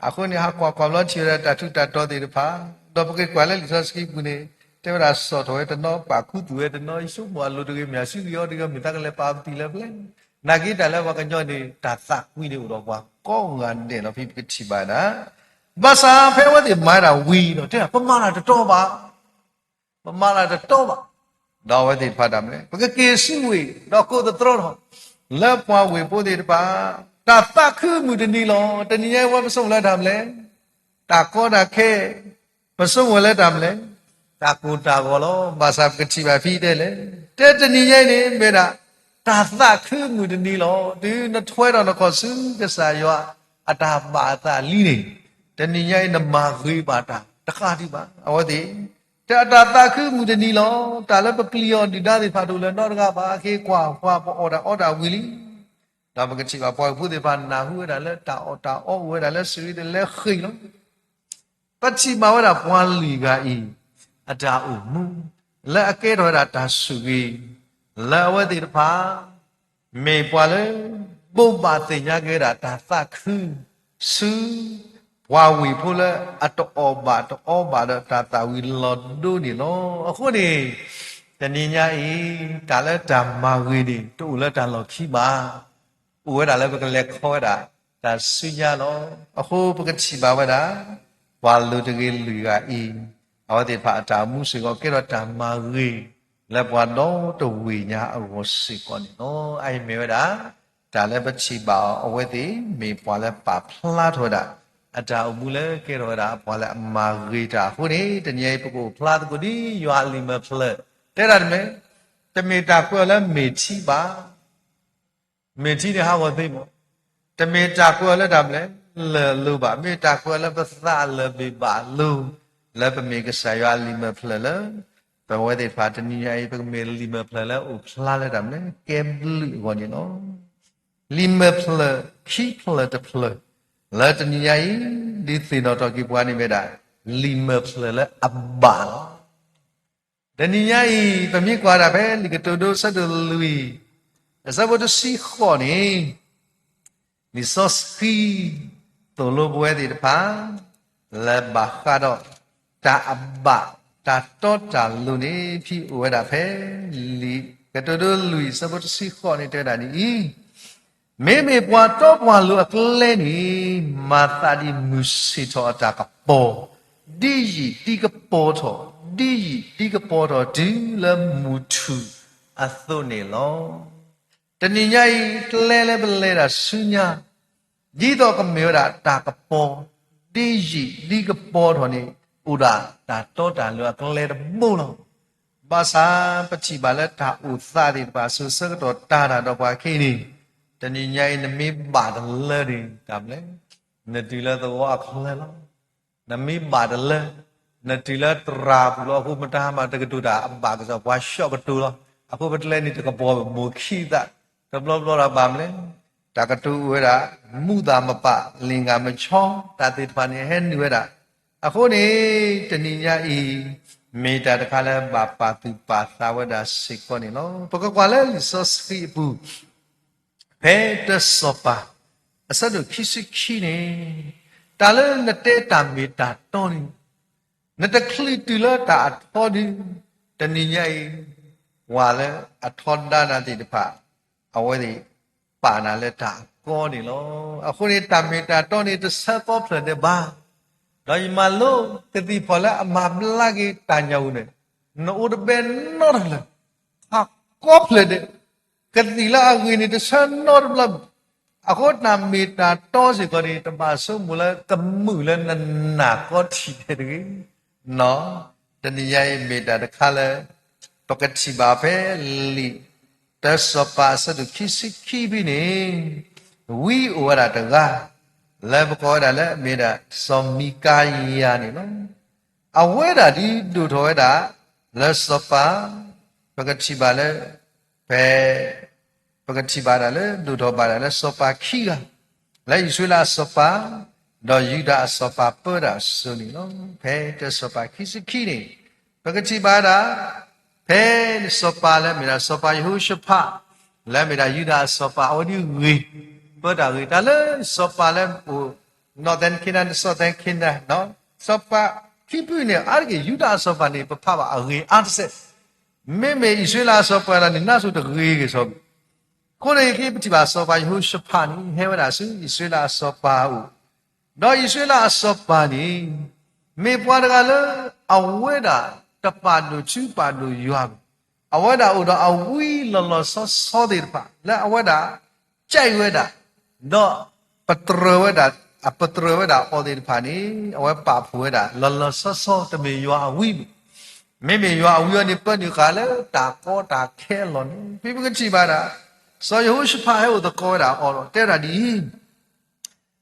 အဃိန့ၣ် ဟးကွၢ်ကွၢ်ဘျီထံၣ်ဝဲဒၣ်တၢ်ထူးတၢ်တီၤသ့ၣ်တဖၣ်, ဒီးပက့ၤကွၢ်လၢလံာ်စီဆှံပူၤန့ၣ် တဲဝဲဒၣ်စီၣ်ထီၣ်ဝဲတနီၤ ပာ်ခူသူၣ်ဝဲတနီၤ ယဆိကမိၣ်အလိၤတဂ့ၤ မ့ၢ်အစုဂ့ၤအီၤတဂ့ၤ မ့ၢ်သးကလဲၤပာ်ပသံၣ်လၢပျဲၢ်, နာ်က့တၢ်လၢပှၤကညီန့ၣ် တၢ်သးကွံန့ၣ်အိၣ်ဒီးပှၤကိးဂၤဒဲးလီၤ ဖဲပကထံၣ်ဘၣ်ဒၣ်, ဘၣ်ဆၣ်ဖဲအဝဲသ့ၣ်မၤဒၣ်ဝံၤဒီး တဲဒၣ် ပမၤတၢ်တတီဘၣ် ပမၤတၢ်တတီဘၣ်, ဒီးအဝဲသ့ၣ်တဖၣ်တၢ်မနုၤလဲၣ် ပကက့ၤဆူဝ့ၢ် ဒီးကိးသတြီထီၣ် လၢပှၤဝ့ၢ်ဖိသ့ၣ်တဖၣ် တၢ်သးခုမုၢ်တနံၤလီၤ. တနံၤညါအံၤပှၤပဆိကမိၣ်လၢတၢ်မနုၤလဲၣ်, တၢ်ကီတၢ်ခဲ, ပဆိကမိၣ်လၢတၢ်မနုၤလဲၣ်, တၢ်ကိၢ်တၢ်ဂီၤလီၤ. ဘၣ်ဆၣ်ပကထံၣ်ဘၣ်ဖဲတဲလဲၣ်, တဲတနံၤညါအံၤန့ၣ် မ့ၢ်ဒၣ် တၢ်သးခုမုၢ်တနံၤလီၤ. တုၤနထွဲထီၣ်နခီၣ်ဆူကစၢ်ယွၤအတၢ်ဘၣ်အသးလံန့ၣ်, တနံၤညါအံၤနမၤဂ့ၤဘၣ်တၢ်တဃၣ်ဒံးဘၣ်. အဝဲသ့ၣ်, တၢ်တၢ်သးခုမုၢ်တနံၤလီၤ. တၢ်လၢပပျံၤအီၤဒုၣ်ဒါသ့ၣ်တဖၣ်တအိၣ်လၢၤနီတဂၤဘၣ်. အဃိကွၢ်ကွၢ် ပအီၣ်တၢ်အီတၢ်ဝံၤလံ. ဒီးပကထံၣ်ဘၣ်ပှၤဟီၣ်ခိၣ်ဖိသ့ၣ်တဖၣ်နၢ်ဟူဝဲဒၣ်လၢတၢ်အီၣ်တၢ်အီအိၣ်ဝဲဒၣ်လၢစရံတလဲဃ့ၣ်လီၤ. ပထံၣ်ဘၣ်ဝဲဒၣ်ပှၤလွံၢ်ဂၤအံၤ အတၢ်အိၣ်မူ လၢအကဲထီၣ်ဝဲဒၣ်တၢ်ဆိၣ်ဂ့ၤ လၢအဝဲသ့ၣ်တဖၣ် မ့ၢ်ပှၤလၢ ဘိးဘၣ်သ့ၣ်ညါက့ၤဝဲဒၣ်တၢ်သးခု ဆူ ပှၤဝ့ၢ်ဖိလၢအတအီၣ်ဘၣ်တအီဘၣ်ဒီးတၢ်သၣ်ဝံၤလီၤဒိန့ၣ်လီၤ. အဃိန့ၣ် တနံၤညါအံၤ တၢ်လၢတၢ်မၤဂ့ၤန့ၣ် တအိၣ်လၢတၢ်လီၢ်ခံဘၣ်. အိၣ်ဝဲဒၣ်လၢပကလဲၤခီဝဲဒၣ် တၢ်ဆူညါလီၤ. အဃိပကထံၣ်ဘၣ်ဝဲဒၣ် ပှၤလိၤတဂ့ၤလွံၢ်ဂၤအံၤ အဝဲသ့ၣ်တဖၣ်အတၢ်အိၣ်မူစ့ၢ်ကီး ကဲထီၣ်တၢ်မၤဂ့ၤ လၢပှၤဒီတဝ့ၢ်ညါအဂီၢ်စ့ၢ်ကီးန့ၣ်လီၤ. အအံၤမ့ၢ်ဝဲဒၣ် တၢ်လၢပထံၣ်ဘၣ်အီၤ အဝဲသ့ၣ်မ့ၢ်ပှၤလၢပာ်ဖျါထီၣ်ဝဲဒၣ် အတၢ်အိၣ်မူလၢကဲထီၣ်ဝဲဒၣ်ပှၤလၢအမၤဂ့ၤတၢ်အဃိန့ၣ် တနံၤအံၤ ပကအိၣ်ဖျါသကိးဒ်ယွၤအလံာ်မဲာ်ဖျၢၣ် တဲဒၣ်တမံၤ, တမ့ၢ်တၢ်ကွဲးအီၤလၢမ့ၢ်ထံဘၣ် မ့ၢ်ထံန့ၣ်ဟးဂီၤသ့မး, တမ့ၢ်တၢ်ကွဲးအီၤလၢတၢ်မနုၤလဲၣ် လၢၢ်လိၤဘၣ်, မ့ၢ်တၢ်ကွဲးအီၤလၢပသးလၢာ်ဘ့ၣ်ဘၣ်လိၤ, လၢပမ့ၢ်ကစၢ်ယွၤအလံာ်မဲာ်ဖျၢၣ်လၢ ပဝဲသ့ၣ်တဖၣ်တနံၤညါအံၤ ပကမ့ၢ်လံာ်မဲာ်ဖျၢၣ်လၢအိၣ်ဖျါလၢတၢ်မနုၤလဲၣ် ကဲဘျုးအဂီၢ်န့ၣ်လီၤ. လံာ်မဲာ်ဖျၢၣ်ခံဖျၢၣ်တဖျၢၣ် လၢတနံၤညါအံၤ ဒုးသ့ၣ်နီၣ်ထီၣ်က့ၤပှၤန့ၣ်မ့ၢ်ဒၣ် လံာ်မဲာ်ဖျၢၣ်လၢအဘၣ်လီၤ. တနံၤညါအံၤ ပမ့ၢ်ကွၢ်ဒၣ်ဖဲလံာ်ကတိၤဒိအဆၢဒိၣ်လွံၢ် အဆၢဖိတဆံဃိးန့ၣ် လံာ်စီဆှံ သိၣ်လိပဝဲသ့ၣ်တဖၣ် လၢဘၣ်ဃးဒီး တၢ်အဘၣ် တၢ်တီတၢ်လိၤန့ၣ် ဖဲအိၣ်ဝဲဒၣ်ဖဲ လံာ်ကတိၤဒိလွံၢ်အဆၢဖိတဆံဃိးန့ၣ် တဲဝဲဒၣ်ဒ်အံၤ, မ့မ့ၢ်ပှၤတီပှၤလိၤအကျဲန့ၣ် မၤသးဒ်မုၢ်ဆ့ၣ်ထီၣ်အတၢ်ကပီၤ, ဒ်ယံာ်ဒ်ကပီၤထီၣ်, ဒ်ယံာ်ဒ်ကပီၤထီၣ်တုၤလၢမုၢ်ထူၣ်အသိးန့ၣ်လီၤ. တနံၤညါအံၤ ကျဲလၢပလဲၤတၢ်ဆူညါ ဒ်သိးကမ့ၢ်ဝဲဒၣ်တၢ်ကပီၤ ဒ်ယံာ်ဒ်ကပီၤထီၣ်န့ၣ် အိၣ်ဒၣ်တၢ်တီတၢ်လိၤအကျဲတဘိလီၤ. ဘၣ်ဆၣ်ပထံၣ်ဘၣ်လၢတၢ်အိၣ်သးသ့ၣ်တဖၣ် စိၤဆၢကတီၢ်တၢ်တၢ်ဒီးပှၤခဲအံၤန့ၣ် တနံၤညါအံၤ နမ့ၢ်ဘၣ်တလၢန့ၣ် တၢ်မနုၤလဲၣ် နတုၤလၢသဝီအချၢလီၤ. နမ့ၢ်ဘၣ်တလၢ နတုၤလၢတြၢ်ပူၤလီၤ. အဃိမတၤမၤတကတိၤတၢ်အဘၣ်ကစီၣ် ပှၤဆှီၣ်ကတိၤလီၤ. အဃိပကျဲန့ၣ်တကပီၤမိၢ်ခံသး တဘျီဘျီဒီးဘၣ်မနုၤလဲၣ် တၢ်ကတိၤအိၣ်ဝဲဒၣ် မူးသးမပာ် လံာ်ငါမဆီ တၢ်သ့ၣ်တဖၣ်န့ၣ် ဟဲနုာ်ဝဲဒၣ်. အဃိန့ၣ် တနံၤညါအံၤ မ့ၢ်တၢ်တခါလၢဘၣ်ပာ်သူၣ်ပာ်သးဝဲဒၣ်စ့ၢ်ကီးန့ၣ်လီၤ. ပကကွၢ်လၢလံာ်စီဆှံအပူၤ ဖဲတၢစီၤပၤ အဆၢဒိၣ်ခံဆံခံန့ၣ် တၢ်လၢနတဲတၢ်မ့ၢ်တၢ်တီန့ၣ် နတချုးတုၤလၢတၢ်အထီဒု တနံၤညါအံၤ ပှၤလၢအထီဒါနၤသ့ၣ်တဖၣ် အဝဲသ့ၣ်ပာ်နၤလၢတၢ်အကီန့ၣ်လီၤ. အဃိန့ၣ် တၢ်မ့ၢ်တၢ်တီန့ၣ် တဆၢကီဖျၢၣ်ဒဲးဘၣ်. ဒီးယမၤလိကသံၣ်ဖီၣ်လၢအမၤဘျါက့ၤတၢ်ညၣ်အူၤန့ၣ် နအိၣ်တဘဲနီတဖျၢၣ် ခးကီဖျၢၣ်ဒဲး ကသံၣ်လၢအဂ့ၤန့ၣ် တဆၢနီတဘျီဘၣ်. အဃိတၢ်မ့ၢ်တၢ်တီစ့ၢ်ကီးန့ၣ် တဘၣ်ဆိကမိၣ်လၢကမုာ်လၢနနၢ်ကီထံၣ်ဒဲးတဂ့ၤ. တနံၤညါအံၤမ့ၢ်တၢ်တခါလၢ ပကထံၣ်ဘၣ်ဖဲလံာ် တၢစီၤပၤအဆၢဒိၣ်ခံဆံခံဖဲန့ၣ် ဝံအိၣ်ဝဲဒၣ်တဂၤ လၢပကိးဝဲဒၣ်လၢအမ့ၢ်ဒၣ်စီၤမံကၤယၤန့ၣ်လီၤ. အဝဲဒၣ်ဒ်ဒိၣ်ထီၣ်ဝဲဒၣ် လၢစီၤပၤ ပကထံၣ်ဘၣ်လၢ ဖဲ ပကထံၣ်ဘၣ်ဒၣ်လၢ ဒိၣ်ထီၣ်ဘၣ်ဒၣ်လၢစီၤပၤခံဂၤ လၢအံၣ်စရ့လးအစီၤပၤ ဒီးယူဒၤအစီၤပၤပၢတၢ်အစိၤန့ၣ်လီၤ. ဖဲတၢစီၤပၤခံဆံခံန့ၣ် ပကထံၣ်ဘၣ်ဒၣ် ဖဲစီၤပၤလၢအမ့ၢ်ဒၣ်စီၤပၤယဟိၤၡဖး လၢအမ့ၢ်ဒၣ်ယူဒၤအစီၤပၤ အဝဲဒၣ်ဂ့ၤ ပၢတၢ်ဂ့ၤ တၢ်လၢစီၤပၤလၢအိၣ် Northern Kingdom ဒီး Southern Kingdom စီၤပၤခံဖုန့ၣ် အါတက့ၢ်ယူဒၤအစီၤပၤန့ၣ် ပဖးဘၣ်အဂ့ၤအါတစဲး မ့မ့ၢ်အံၣ်စရ့လးအစီၤပၤန့ၣ် နးဆိတဂ့ၤဂ့ၤစီဘၣ်. အဃိန့ၣ် ပထံၣ်ဘၣ်စီၤပၤယဟိၤၡဖးန့ၣ် ဟဲဝဲဒၣ်ဆူအံၣ်စရ့လးအစီၤပၤအအိၣ်, ဒီးအံၣ်စရ့လးအစီၤပၤန့ၣ် မ့ၢ်ပှၤတဂၤလၢ အဝဲဒၣ်တပာ်ဒိၣ်ထူပာ်ဒိၣ်ယွၤဘၣ်. အဝဲဒၣ်အိၣ်ဒီးအဝံလီၤလီၤဆီဆီသ့ၣ်တဖၣ် လၢအဝဲဒၣ် ကဲဝဲဒၣ်, ဒီးပတြၢၤဝဲဒၣ်, အပတြၢၤဝဲဒၣ်အီၤသ့ၣ်တဖၣ်န့ၣ် အဝဲပာ်ဖှိၣ်ဝဲဒၣ်လီၤလီၤဆီဆီ တမ့ၢ်ယွၤအဝံဘၣ်. မ့မ့ၢ်ယွၤအဝံအီၤန့ၣ် ပၢနုာ်ဃာ်လၢတၢ်ကီတၢ်ခဲအလီၢ်န့ၣ် ဖဲပကထံၣ်ဘၣ်ဒၣ် စီၤယဟိၤၡဖးဟဲအိၣ်သကိးဝဲဒၣ်အီၤဒီး တဲဝဲဒၣ်ဒ်အံၤ,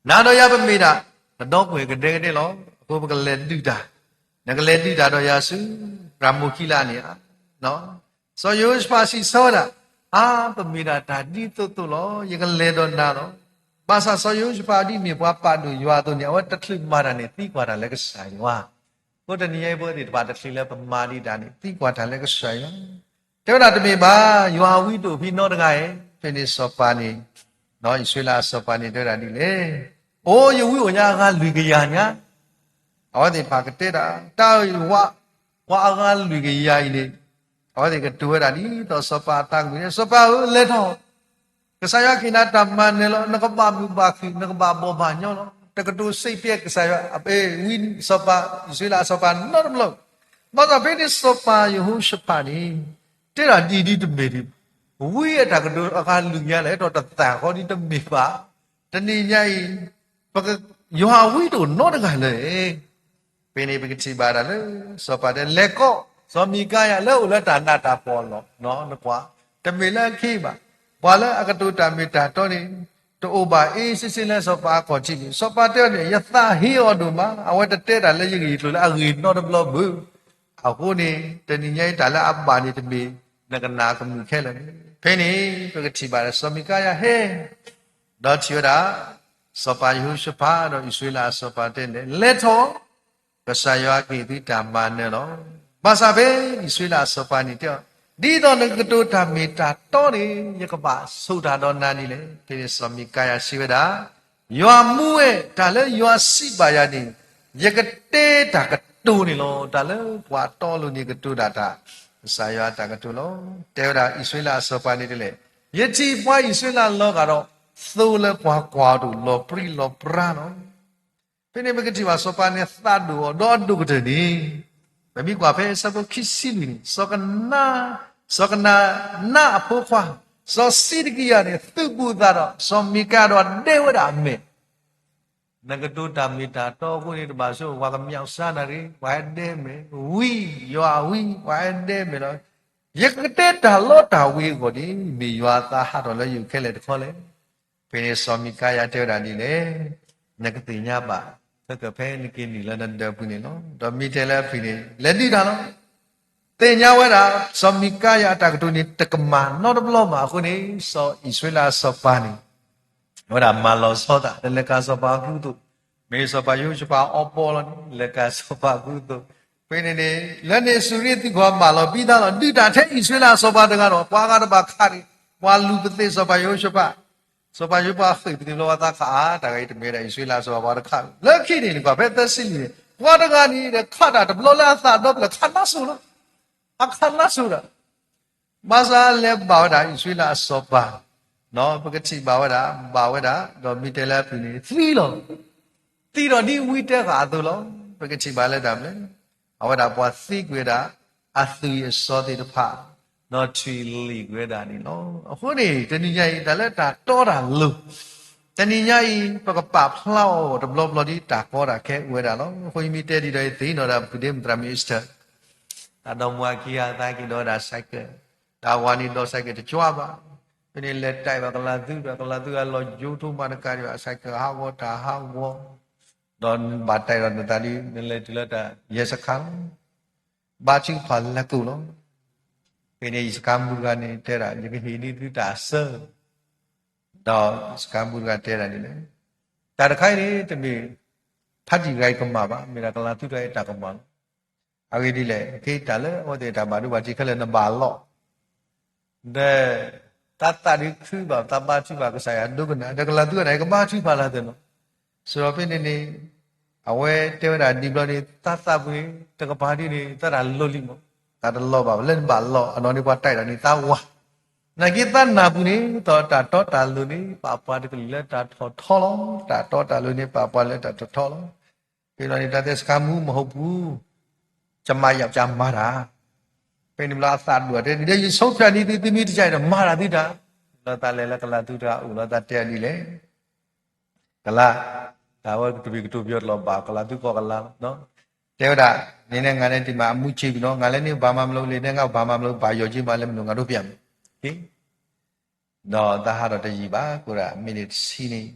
နၤဒီးယၤပမ့ၢ်ဒၣ် ကဒီပုၢ်ဝဲၢ်ကဒဲကဒဲလီၤ. အဃိပကလဲၤဒုးတၢ်, နကလဲၤဒုးတၢ်ဒီးယၤဆူ ရၤမိၣ်ကံလးအါန့ၣ်ဧါ. စီၤယဟိၤၡဖးစံးဆၢဝဲဒၣ်, အါ, ပမ့ၢ်ဒၣ်တၢ်ဒ်သိးသိးလီၤ. ယကလဲၤဒီးနၤလီၤ. ဘၣ်ဆၣ်စီၤယဟိၤၡဖးဒ်မ့ၢ်ပှၤပာ်ဒိၣ်ယွၤအသိးန့ၣ် အဝဲတချုးမၤတၢ်န့ၣ် သံကွၢ်တၢ်လၢကစၢ်ယွၤ. အဃိတနံၤညါအံၤ ပဝဲသ့ၣ်တဖၣ်တချုးလၢပမၤဒံးတၢ်န့ၣ် သံကွၢ်တၢ်လၢကစၢ်ယွၤ တဲဝဲဒၣ်တမ့ၢ်ဘၣ်, ယွၤအဝံတအိၣ်ဖဲနီတဂၤ, ဖဲန့ၣ်စီၤပၤန့ၣ်, အံၣ်စရ့လးအစီၤပၤန့ၣ်တဲဝဲဒၣ်ဒ်လဲၣ်, အိၣ်ယဝံအိၣ်ညါအဂၤလွံၢ်ကယၤညါ. အဝဲသ့ၣ်တဖၣ်ကတဲတၢ်, တၢ်အံၤဝဲ, ပှၤအဂၤလွံၢ်ကယၤအံၤန့ၣ်, အဝဲသ့ၣ်ကတိၤဝဲဒၣ်ဒ်သိးစီၤပၤအသးကမုာ်န့ၣ်, စီၤပၤဧၢ, လဲၤထီၣ် ကစၢ်ယွၤကဟ့ၣ်နၤတၢ်မၤနၢၤလီၤ. နကဘၣ်မုာ်ဘၣ်ခုၣ်, နကဘၣ်ဘီၣ်ဘၣ်ညီလီၤ. တကတိၤစံးပျဲကစၢ်ယွၤ, ဝံစီၤပၤ, အံၣ်စရ့လးအစီၤပၤနီတဘျီ. ဘၣ်ဆၣ်ဖဲန့ၣ်စီၤပၤယဟိၤၡဖးန့ၣ် တဲဒၣ်ဒ်ဒ်တမ့ၢ်ဒံး, ဝံအတၢ်ကတိၤအဂၤလွံၢ်ကယၤလၢ အဲၣ်ဒိးတသၣ်ဃီဒ်တမ့ၢ်ဘၣ်. တနံၤညါအံၤ, ယွၤအဝံတအိၣ်နီတဂၤလၢၤ ဖဲန့ၣ်ပကထံၣ်ဘၣ်ဒၣ်လၢ စီၤပၤတဲ လဲၤကိး စီၤမံၤကါယၤလၢအိၣ်လၢတၢ်နးတၢ်ဖှီၣ်အလီၢ်, နကွၢ်, တမ့ၢ်လၢအခံဘၣ်. ပှၤလၢအကတိၤတၢ်မ့ၢ်တၢ်တီန့ၣ် တအိၣ်ဘၣ်အ့စ့စ့လၢစီၤပၤအခီၣ်ထံးန့ၣ်. စီၤပၤတဲန့ၣ် ယသးဟ့အီၤဒိၣ်မး, အဝဲတတဲတၢ်လၢယဂ့ၢ်ကျိၤလၢအဂ့ၢ်နီတဘျီဘၣ်. အဃိန့ၣ် တနံၤညါအံၤတၢ်လၢအဘၣ်န့ၣ်တမ့ၢ် နကနၣ်ကမုာ်ခဲလၢာ်န့ၣ်. ဖဲန့ၣ် ပကထံၣ်ဘၣ်လၢစီၤမံၤကါယၤဟဲ ဒီးထံၣ်ဝဲဒၣ် စီၤပၤယဟိၤၡဖးဒီးအံၣ်စရ့လးအစီၤပၤတဲန့ၣ်, လဲၤထီၣ်, ကစၢ်ယွၤကဟ့ၣ်သုတၢ်မၤနၢၤလီၤ. ဘၣ်ဆၣ်ဖဲအံၣ်စရ့လးအစီၤပၤန့ၣ်တဲအီၤ, ဒ်သိးနကကတိၤတၢ်မ့ၢ်တၢ်တီန့ၣ် ယကဘၣ်ဆိၣ်တၢ်ဒီးနၤဒ်လဲၣ်. ဖဲန့ၣ်စီၤမံၤကါယၤစံးဝဲဒၣ်, ယွၤမူဝဲတၢ်လၢယွၤစံးဘၣ်ယၤန့ၣ် ယကတဲတၢ်ကတိၤန့ၣ်လီၤ. တၢ်လၢပှၤတီလိၤန့ၣ်ကတိၤဒၣ်တၢ် ကစၢ်ယွၤအတၢ်ကတိၤလီၤ. တဲဝဲဒၣ်အံၣ်စရ့လးအစီၤပၤန့ၣ်ဒ်လဲၣ်, ယထံၣ်ပှၤအံၣ်စရ့လးလီၤဂာ်ဒီး သိလၢပှၤကွၢ်အီၤတအိၣ် လီၤပြံလီၤပြါလီၤ. ဖဲန့ၣ်ပကထံၣ်ဘၣ်စီၤပၤန့ၣ်သးဒိၣ်အီၤဒီးအဒိၣ်ကတၢၢ်န့ၣ်, ပမ့ၢ်ကွၢ်ဖဲအဆၢဖိခံဆံလွံၢ်န့ၣ်, စီၤကနၤ, စီၤကနၤနါအဖိခွါ, စီၤစံးဒကံယၤန့ၣ် သုးဘူးသးဒီး စီၤမံၤကါဒီးဒဲဝဲဒၣ်အမဲာ် နကတိၤတၢ်မ့ၢ်တၢ်တီအဃိန့ၣ် တဘၣ်ဆိ ပှၤကမျၢၢ်စါနၤတဂ့ၤ, ပှၤဟဲဒဲမဲာ်, ဝံ, ယွၤအဝံ, ပှၤဟဲဒဲမဲာ်လီၤ. ယကတဲတၢ်လီတၢ်ဝ့ၤအဂီၢ်န့ၣ် မ့ၢ်ယွၤအသးဟးထီၣ်လၢယအိၣ်ခဲလၢာ်တခီလဲၣ်. ဖဲန့ၣ်စီၤမံၤကါယၤတဲဝဲဒၣ်ဒ်လဲၣ်, နကသ့ၣ်ညါဘၣ် ခဲကဖဲနက့ၤနုာ်လၢနဒၢးပူၤန့ၣ်လီၤ. ဒီးမ့ၢ်တဲလၢအဖံးန့ၣ် လဲၤဒုးတၢ်လီၤ. သ့ၣ်ညါဝဲဒၣ် စီၤမံၤကါယၤအတၢ်ကတိၤန့ၣ် တကမၣ်နီတဘျီမးအဃိန့ၣ် စီၤအံၣ်စရ့လးအစီၤပၤန့ၣ် အဝဲဒၣ်မၤလီၤဆီသး တလဲၤကၤစီၤပၤအကူအသိး, မ့ၢ်စီၤပၤယဟိၤၡဖးအီပီလီၤန့ၣ် လဲၤကၤစီၤပၤအကူအသိး. ဖဲန့ၣ်န့ၣ် လၢန့ၣ်စူၤရ့သံကွၢ်မၢလီၤဘံသးလီၤ. ဒုးတၢ်ထဲအံၣ်စရ့လးအစီၤပၤတဂၤဒီး ပှၤဂၤတဘၣ်ခးန့ၣ် ပှၤလူၤပသ့စီၤပၤယဟိၤၡဖး, စီၤပၤယဟိၤၡဖးဃ့ၢ်ပသ့ၣ်ဘျီဝဲသးခးအါ တၢ်ဂၤအံၤတမ့ၢ်ဒၣ်အံၣ်စရ့လးအစီၤပၤ ပှၤတခး. လၢခံန့ၣ် နကွၢ်ဖဲသၢဆံလွံၢ်န့ၣ် ပှၤတဂၤန့ၣ်ဒီးခးတၢ်တဘျီလၢအသးဒီဖျၢၣ် ခးနါစိၤလီၤ. အခးနါစိၤဒီး ဘၣ်ဆၣ်လဲၤဘၣ်ဝဲဒၣ်အံၣ်စရ့လးအစီၤပၤ, ပကထံၣ်ဘၣ်ဝဲဒၣ် ဘၣ်ဝဲဒၣ် ဒီးမ့ၢ်တဲလၢအဖံးန့ၣ် သံလီၤ. သံဒီးဒ်ဝံတဲဃာ်အသိးလီၤ. ပကထံၣ်ဘၣ်လၢတၢ်မနုၤလဲၣ်, အဝဲဒၣ်ပှၤသံကွံာ်ဝဲဒၣ် အသွံၣ်အစီသ့ၣ်တဖၣ် ဒီးထွံၣ်လံၣ်ကွံာ်ဝဲဒၣ်န့ၣ်လီၤ. အဃိန့ၣ် တနံၤညါအံၤ တၢ်လၢတၢ်တီတၢ်လိၤ တနံၤညါအံၤ ပကပာ်ဖျါအီၤတဘျီဘျီဒ်တၢ်ကီတၢ်ခဲအိၣ်ဝဲဒၣ်လီၤ. အဃိယမ့ၢ်တဲဒ်ဒီးယသ့ၣ်နီၣ်ဒၣ် ပုၢ်ဒ့မုၣ်သရၣ်မုၣ်အ့စတၢၢ် တၢ်ဒီမါဝၤခံဂၤအသးက့ၤဒီးဝဲဒၣ် cycle, တၢ်ဝၤန့ၣ်ဒီး cycle တကွၢ်ဘၣ်. ဖဲန့ၣ်လဲၤတၢ်ဘၣ်ကလၤသူဒီး ကလၤသူအလီၤယိထိၣ်မးတကးဒံးဘၣ် cycle ဟးဂီၤတၢ်ဟးဂီၤ, ဒီးနဘၣ်တၢ်ဒီးနသးဒ် နလဲၤတုၤလၢတၢ်ယဲၢ်စခါလီၤ. ဘါထုကဖၣ်လဲၤကိၣ်လီၤ. ဖဲန့ၣ်ယစကၤမူတဂၤန့ၣ်တဲဒၣ် ယကဟ့ၣ်န့ၢ်သုတၢ်အစၢ ဒီးစကၤမူတဂၤတဲဒၣ်ဒ်လဲၣ်, တၢ်တခါအံၤန့ၣ် တမ့ၢ်ဖါတံၢ်တဂၤအံၤကမၣ်ဘၣ်, မ့ၢ်ဒၣ်ကလၤသူတဂၤအံၤတၢ်ကမၣ်လီၤ. အဂ့ၢ်ဒ်လဲၣ်, ခဲအံၤတၢ်လၢအဝဲသ့ၣ်တၢ်ဘၣ်ဒိဘၣ်ထံးခဲလၢာ်နဘၣ်လီၢ် ဒီး တၢ်သးဒုးခုဘၣ် တၢ်ဘါထုကဖၣ်ကစၢ်ယွၤဒိကနၣ် ဒီးကလၤသူအနၢ် ယကဘါထုကဖၣ်လၢသ့ၣ်နီၤ. စံးထီၣ်ဖဲန့ၣ်န့ၣ် အဝဲတဲဝဲဒၣ်ဒ်ဘျီန့ၣ် တၢ်သးပူၤန့ၣ် တကပၤဒ်န့ၣ် တၢ်တၢ်လိၤလံမး, တၢ်တလီၤဘၣ် လၢနဘၣ်လီၢ်အနီၢ်န့ၣ် ပှၤတဲဒၣ်န့ၣ် တၢ်ဝါ နာ်က့တၢ်နၢ်ပူၤန့ၣ် ဒီးတၢ်တီတၢ်လိၤန့ၣ် ပာ်ပှၤတကလုာ်လၢတၢ်ထီၣ်ထီလီၤ. တၢ်တီတၢ်လိၤန့ၣ် ပာ်ပှၤလၢတၢ်ထီၣ်ထီလီၤ. ဖဲလီၤန့ၣ် တၢ်တဲစကၤမူမဟိၣ်ပူၤ ကမၤယၤကမၤတၢ်, ဖဲန့ၣ်ဘျီအသးဒိၣ်တဲ ဒ်ယဆိဖျဲးန့ၢ်သု သုမ့ၢ်တကးဒီး မၤတၢ်သုတၢ်, လီၤသးလဲၤလၢကလၤသူတဂၤအိၣ်လီၤသးတဲဒ်လဲၣ် ကလၤ, တၢ်ဝဲကတဘံၣ်ကတိၤပယီၤတလီၤဘၣ် ကလၤသူကီၢ်ကလၤလီၤ. တဲဝဲဒၣ် နန့ၣ်ငါန့ၣ်တံၢ်မးအမူဆံးကွံာ်နီၤ ငါလၢန့ၣ်ဘၣ်မၤမလိလံ နဂၤဘၣ်မၤမလိ ဘၣ်ယီၤက့မးလၢမနုၤ ငါဒိးပျၢ်မး. ဒီးသးဟးထီၣ်တယံာ်ဘၣ် ကအိၣ်ဒၣ်မံးနံးတဆံန့ၣ်,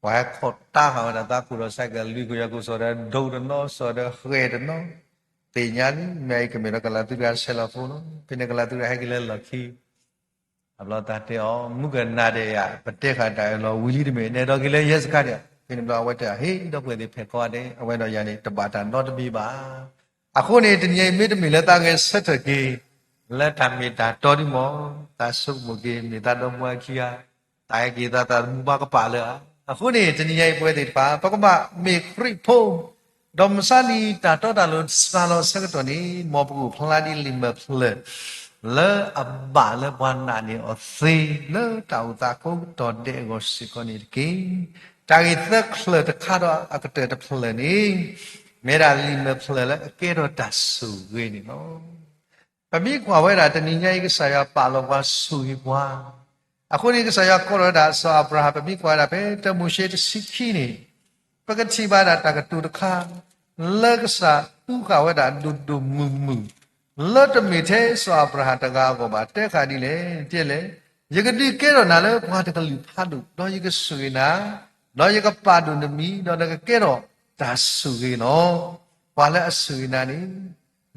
ပှၤဟဲခိးတၢ်ဃာ်ဝဲဒၣ်သးခိၣ်ဒီး စဲးကဲး လွံၢ်ကယၤခိၣ် စိာ်ဒီးဒိးတနီၤ စိာ်ဒီးဃဲၢ်တနီၤ, သ့ၣ်ညါလံ မ့ၢ်အံၤကမ့ၢ်ဒီးကလးသူတဂၤဆဲးလီၤဖိလီၤ. ဖဲန့ၣ်ကလးသူတဂၤဟဲက့ၤလၢလီၢ်ခံ အဘျီသးတဲအီၤ မုၣ်ကနၤဒဲးယၤ ပတဲဃာ်တၢ်အၢၣ်လီၤဝံၤလံတမ့ၢ် နဲဒီးက့ၤလၢယဲစခါဒီး ဖဲန့ၣ်ဘျီအဝဲတဲ ဟ့ၣ် ဒီပုၢ်ဝဲၢ်သ့ၣ် ဖဲးခီဂာ်ဒဲး အဝဲဒီးယၤန့ၣ် တဘၣ်တၢ်နီတမံၤဘၣ်. အဃိန့ၣ် တနံၤအံၤမ့တမ့ၢ်လၢသးဂဲၤဆၢထၢၣ်က့ၤ လၢတၢ်မ့ၢ်တၢ်တီဒ်မီၢ် သးဆိကမိၣ်က့ၤ မ့ၢ်သးဒီမါဝၤခံဂၤ သးဟဲက့ၤသးသးသမူဘၣ်ကပာ်လၢၤဧါ. အဃိန့ၣ် တနံၤညါအံၤပဝဲသ့ၣ်တဖၣ် ပကဘၣ်မ့ၢ်ခရံာ်ဖိ ဒီးမုၢ်ဆါနံၤတၢ်တီတၢ်လိၤစှၤလီၤဆၢကတီၢ်န့ၣ် မ်ပကအိၣ်ဖျါဒ်လံာ်မဲာ်ဖျၢၣ် လၢအဘၣ်လၢပှၤနာ်န့ၢ်အီၤသ့ လၢတၢ်အိၣ်သးကိးကတီၢ်ဒဲးအဂီၢ်စ့ၢ်ကီးန့ၣ်တက့ၢ်. တၢ်ဂ့ၢ်သၢဖျၢၣ်တခါဒီးအကတၢၢ်တဖျၢၣ်န့ၣ် မ့ၢ်ဒၣ်လံာ်မဲာ်ဖျၢၣ်လၢအကဲထီၣ်တၢ်ဆိၣ်ဂ့ၤန့ၣ်လီၤ. ပမ့ၢ်ကွၢ်ဝဲဒၣ်တနံၤညါအံၤ ကစၢ်ယွၤပာ်လီၤပှၤဆိၣ်ဂ့ၤပှၤ အဃိန့ၣ် ကစၢ်ယွၤကိးထီၣ်ဝဲဒၣ်စီၤအၤဘြၤဟၣ် ပမ့ၢ်ကွၢ်ဝဲဒၣ်ဖဲတၢမိၤၡ့တဆံခံန့ၣ် ပကထံၣ်ဘၣ်ဒၣ်တၢ်ကတိၤတခါ လၢကစၢ်သူဃာ်ဝဲဒၣ်ဒိၣ်ဒိၣ်မုၢ်မုၢ် လၢတမ့ၢ်ထဲစီၤအၤဘြၤဟၣ်တဂၤအဂီၢ်ဘၣ် တဲဃာ်ဒ်လဲၣ် တဲလဲၣ်, ယကဒုးကဲထီၣ်နၤလၢပှၤတကလုာ်ဖးဒိၣ် ဒီးယကဆိၣ်ဂ့ၤနၤ, ဒီးယကပာ်ဒိၣ်နမံၤ ဒီးနကကဲထီၣ်တၢ်ဆိၣ်ဂ့ၤလီၤ. ပှၤလၢအဆိၣ်ဂ့ၤနၤန့ၣ်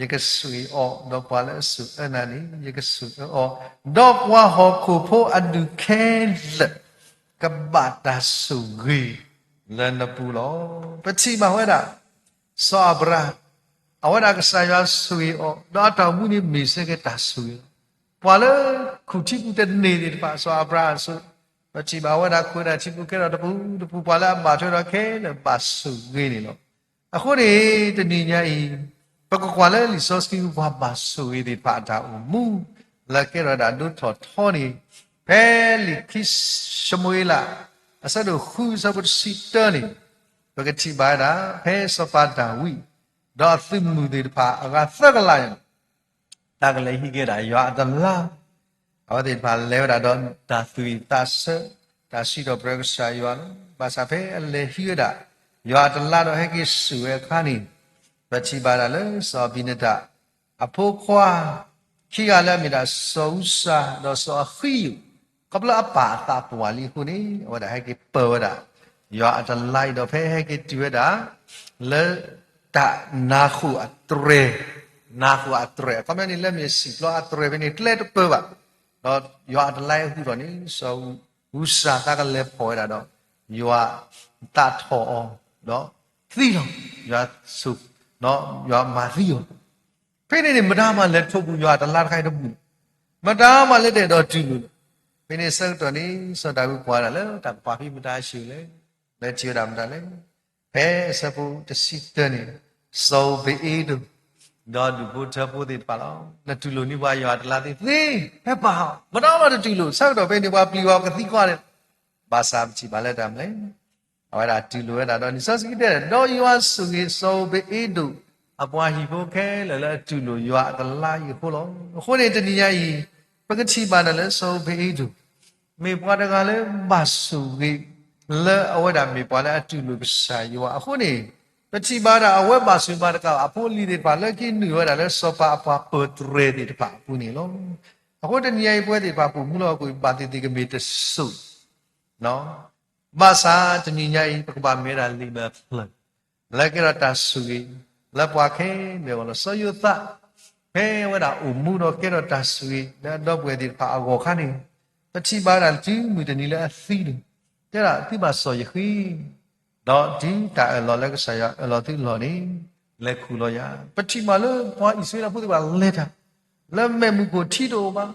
ယကဆိၣ်ဂ့ၤအီၤ, ဒီးပှၤလၢအဆိၣ်အၢနၤန့ၣ် ယကဆိၣ်အၢအီၤ, ဒီးပှၤဟီၣ်ခိၣ်ဖိအဒူၣ်ခဲလၢာ် ကဘၣ်တၢ်ဆိၣ်ဂ့ၤလၢနပူၤလီၤ. ပထံၣ်ဘၣ်ဝဲဒၣ် စီၤအၤဘြၤဟၣ် အဝဲဒၣ်ကစၢ်ယွၤဆိၣ်ဂ့ၤအီၤ ဒီးအတၢ်အိၣ်မူန့ၣ်မ့ၢ်စ့ၢ်ကီးတၢ်ဆိၣ်ဂ့ၤလီၤ. ပှၤလၢခူၣ်ထံပူၤတန့ၢ်သ့ၣ်တဖၣ် စီၤအၤဘြၤဟၣ်အစိၤ ပထံၣ်ဘၣ်ဝဲဒၣ်ခိၣ်ဝဲဒၣ်ထံပူၤကဲထီၣ်တပူၤတပူၤ ပှၤလၢအဘၣ်ထွဲဒီးခဲလၢာ်ဘၣ်ဆိၣ်ဂ့ၤန့ၣ်လီၤ. အဃိန့ၣ် တနံၤညါအံၤ ပကကွၢ်လၢလံာ်စီဆှံပူၤ ပှၤဘၣ်ဆိၣ်ဂ့ၤသ့ၣ်တဖၣ်အတၢ်အိၣ်မူ လၢကဲထီၣ်ဝဲဒၣ်ဒိထီၣ်ထီန့ၣ် ဖဲလံာ်ခံၡမူၤအ့လး အဆၢဒိၣ်ဃုအဆၢဖိတဆံတၢန့ၣ် ပကထံၣ်ဘၣ်ဝဲဒၣ် ဖဲစီၤပၤဒၤဝံး ဒီးအသုးမုၢ်သ့ၣ်တဖၣ်အဂၤသၢကလးန့ၣ် တၢ်ကလဲၤဟံးက့ၤဒၣ်ယွၤအတလါ, အဝဲသ့ၣ်တဖၣ်လဲၤဝဲဒၣ်ဒီးတၢ်သူၣ်ဝံၣ်သးဆၢ, တၢ်စံးထီၣ်ပတြၢၤကစၢ်ယွၤလီၤ. ဘၣ်ဆၣ်ဖဲအလဲၤဟံးဝဲဒၣ် ယွၤအတလါဒီးဟဲက့ၤစိာ်ဝဲအခါန့ၣ်, ပထံၣ်ဘၣ်ဒၣ်လၢစီၤအဘံနဒၤ အဖိခွါ ခံဂၤလၢအမ့ၢ်ဒၣ်စီၤအူစၤ ဒီးစီၤအဃံယိာ် ခီဖျိအပၢ်အသးပှၢ်လံအဃိန့ၣ် အဝဲဒၣ်ဟဲက့ၤပၢၢ်ဝဲဒၣ် ယွၤအတလါအံၤဒီးဖဲဟဲက့ၤတုၤဝဲဒၣ် လၢတၢ်နါဃိၣ်အတြဲၤ, နါဃိၣ်အတြဲၤ အခီပညီန့ၣ် လၢမ့ၢ်စံာ်ပျီအတြဲၤဖဲန့ၣ် ကျဲတပၢၢ်ဘၣ်, ဒီးယွၤအတလါအံၤအဃိဒီးန့ၣ် စီၤအူစၤသးကလဲၤဖီၣ်ဝဲဒၣ်ဒီး ယွၤသးထီၣ်အီၤ ဒီးသံလီၤ. ယွၤဆိၣ်, ယွၤမၤသံအီၤ ဖဲန့ၣ်န့ၣ် မတၤမၤလဲၤထိးဘူးယွၤအတလါတခါအံၤတဘူး, မတၤမၤလဲၤတအဲၣ်ဒိးတူၢ်လိာ်လီၤ. ဖဲန့ၣ်အဆၢကတီၢ်န့ၣ် စီၤဒၤဝံးကွၢ်ဒၣ်လၢတၢ်ကပၤဖံးမတၤအဆူၣ်လဲၣ်, လဲၤထံၣ်ဝဲဒၣ်မတၤလဲၣ်. ဖဲအဆၢဖိတဆံတၢန့ၣ် စီၤဧူဘ့ၣ်အ့ဒိၣ် ဒီးဒူၣ်ဖိထၢဖိသ့ၣ်တဖၣ်လီၤ. နတူၢ်လိာ်န့ၢ်ပှၤယွၤအတလါသ့သ့, ဖဲပာ်အီၤ မတၤမၤတတူၢ်လိာ်, ဆၢကတီၢ်ဖဲန့ၣ် ပှၤပျံၤဝဲကသံကွၢ်န့ၣ်, ဘၣ်ဆၣ်ပထံၣ်ဘၣ်လၢတၢ်မနုၤလဲၣ် အဝဲဒၣ်တူၢ်လိာ်ဝဲဒၣ်ဒီး လံာ်စီဆှံတဲ ဒီးယွၤဆိၣ်ဂ့ၤစီၤဧူဘ့ၣ်အ့ဒိၣ် အပှၤဟံၣ်ဖိခဲလၢာ်လၢအတူၢ်လိာ်ယွၤအတလါအံၤအဃိလီၤ. အဃိန့ၣ် တနံၤညါအံၤ ပကထံၣ်ဘၣ်ဒၣ်လၢစီၤဧူဘ့ၣ်အ့ဒိၣ် မ့ၢ်ပှၤတဂၤလၢဘၣ်ဆိၣ်ဂ့ၤ လၢအဝဲဒၣ်မ့ၢ်ပှၤလၢအတူၢ်လိာ်ကစၢ်ယွၤအဃိန့ၣ်, ပထံၣ်ဘၣ်ဒၣ်အဝဲဘၣ်ဆိၣ်ဂ့ၤဘၣ်တကးဘၣ် အဖိအလံၤသ့ၣ်တဖၣ် လၢက့ၤနုာ်ဝဲဒၣ်လၢစီၤပၤအပှၤပၢၤတြဲၤသ့ၣ်တဖၣ်အပူၤန့ၣ်လီၤ. အဃိတနံၤညါအံၤ ပဝဲသ့ၣ်တဖၣ်ပိာ်မုၣ်လၢဟီၣ်ခိၣ်အံၤ ဘၣ်သ့ၣ်သ့ၣ်ကမ့ၢ်တစိၤ ဘၣ်ဆၣ်တနံၤညါအံၤ ပကဘၣ်မ့ၢ်ဝဲဒၣ်လံာ်မဲာ်ဖျၢၣ် လၢကဲထီၣ်တၢ်ဆိၣ်ဂ့ၤ လၢပှၤခဲလၢာ်အဂီၢ်လီၤ. စီၤယိၤသး ဖဲအဝဲဒၣ်အိၣ်မူဒီးကဲထီၣ်တၢ်ဆိၣ်ဂ့ၤ လၢအဒီပုၢ်ဝဲၢ်သ့ၣ်တဖၣ်အဂီၢ်အခါန့ၣ်, ပထံၣ်ဘၣ်ဝဲဒၣ်တုၤမုၢ်တနံၤလၢအသံန့ၣ်, တဲဒၣ်သုဘၣ်စီၣ်ယဃ့ ဒီးတုၤတၢ်အၢၣ်လီၤလၢကစၢ်ယွၤအၢၣ်လီၤသုအလီၢ်န့ၣ် လဲၤခူၣ်လီၤယၤ. ပထံၣ်ဘၣ်လၢပှၤအံၣ်စရ့လးဖိသ့ၣ်တဖၣ်လဲၤတၢ် လၢမဲးမုၢ်ခိၣ်ထံတအိၣ်ဘၣ်,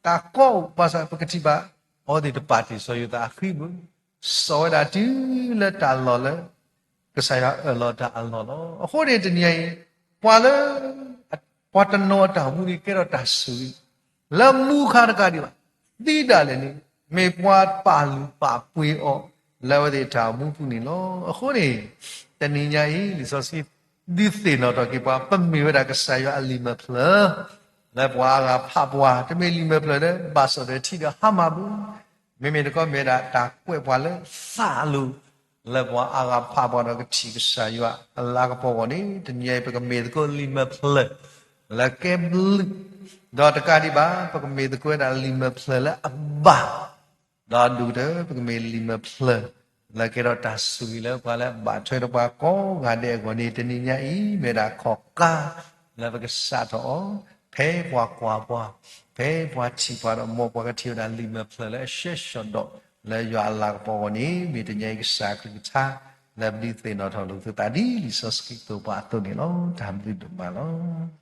တၢ်ကီအိၣ်ဘၣ်ဆၣ် ပကထံၣ်ဘၣ် အဝဲသ့ၣ်တပာ်တ့ၢ်စီၤယိၤသးအဃံပူၤ, စီၣ်ဝဲဒၣ်တုၤလၢတၢ်လီၢ်လၢ ကစၢ်ယွၤအၢၣ်လီၤတၢ်အလီၢ်လီၤ. အဃိန့ၣ်တနံၤအံၤ ပှၤလၢ ပှၤတနီၤအတၢ်အိၣ်မူန့ၣ်ကဲထီၣ်တၢ်ဆိၣ်ဂ့ၤ လၢမူခါတကးဒံးဘၣ်, ဒ်ဒၣ်လဲာ်န့ၣ် မ့ၢ်ပှၤပာ်လုၢ်ပာ်ပှ့ၤအီၤ လၢအဝဲသ့ၣ်တၢ်အိၣ်မူပူၤန့ၣ်လီၤ. အဃိန့ၣ် တနံၤညါအံၤ လံာ်စီဆှံ ဒုးသ့ၣ်နီၣ်ထီၣ်က့ၤပှၤ ပမ့ၢ်ဝဲဒၣ်ကစၢ်ယွၤအလံာ်မဲာ်ဖျၢၣ် လၢပှၤအါဂၤဖးပှၤ, တမ့ၢ်လံာ်မဲာ်ဖျၢၣ်လၢဘၣ်စီၣ်ဒီးထံဒီးဟါမၢ်ပူၤ, မ့မ့ၢ်တခီမ့ၢ်ဝဲဒၣ်တၢ်ကွဲးပှၤလၢသးအလိၤ လၢပှၤအါဂၤဖးပှၤဒီးကထံၣ်ကစၢ်ယွၤအလၤကပီၤအဂီၢ်န့ၣ် တနံၤအံၤ ပကမ့ၢ်သကိးလံာ်မဲာ်ဖျၢၣ် လၢကဲဘျုး, ဒီးတကးဒံးဘၣ် ပကမ့ၢ်သကိးဝဲဒၣ်လံာ်မဲာ်ဖျၢၣ်လၢအဘၣ် ဒီးဒိၣ်ကတၢၢ် ပကမ့ၢ်လံာ်မဲာ်ဖျၢၣ် လၢကဲထီၣ်တၢ်ဆိၣ်ဂ့ၤလၢပှၤလၢဘၣ်ထွဲဒီးပှၤကိးဂၤဒဲးအဂီၢ်န့ၣ် တနံၤညါအံၤ မ့ၢ်ဒၣ်ခီၣ်ကါ လၢပကစးထီၣ်အီၤ ဖဲပှၤကွၢ်ပှၤ, ဖဲပှၤထံၣ်ပှၤဒီး မ်ပှၤကထံၣ်ဝဲဒၣ်လံာ်မဲာ်ဖျၢၣ်လၢအရှဲရှီၤဒီး လၢယွၤအလၤကပီၤအဂီၢ်န့ၣ် မ့ၢ်တနံၤညါအံၤကစၢ်အကလုၢ်ကထါ လၢပဒုးသ့ၣ်နီၣ်ထီၣ်လိာ်ပသးဒ်လံာ်စီဆှံကတိၤပှၤအသိးန့ၣ်လီၤ. တၢ်ဘျုးဒိၣ်မးလီၤ.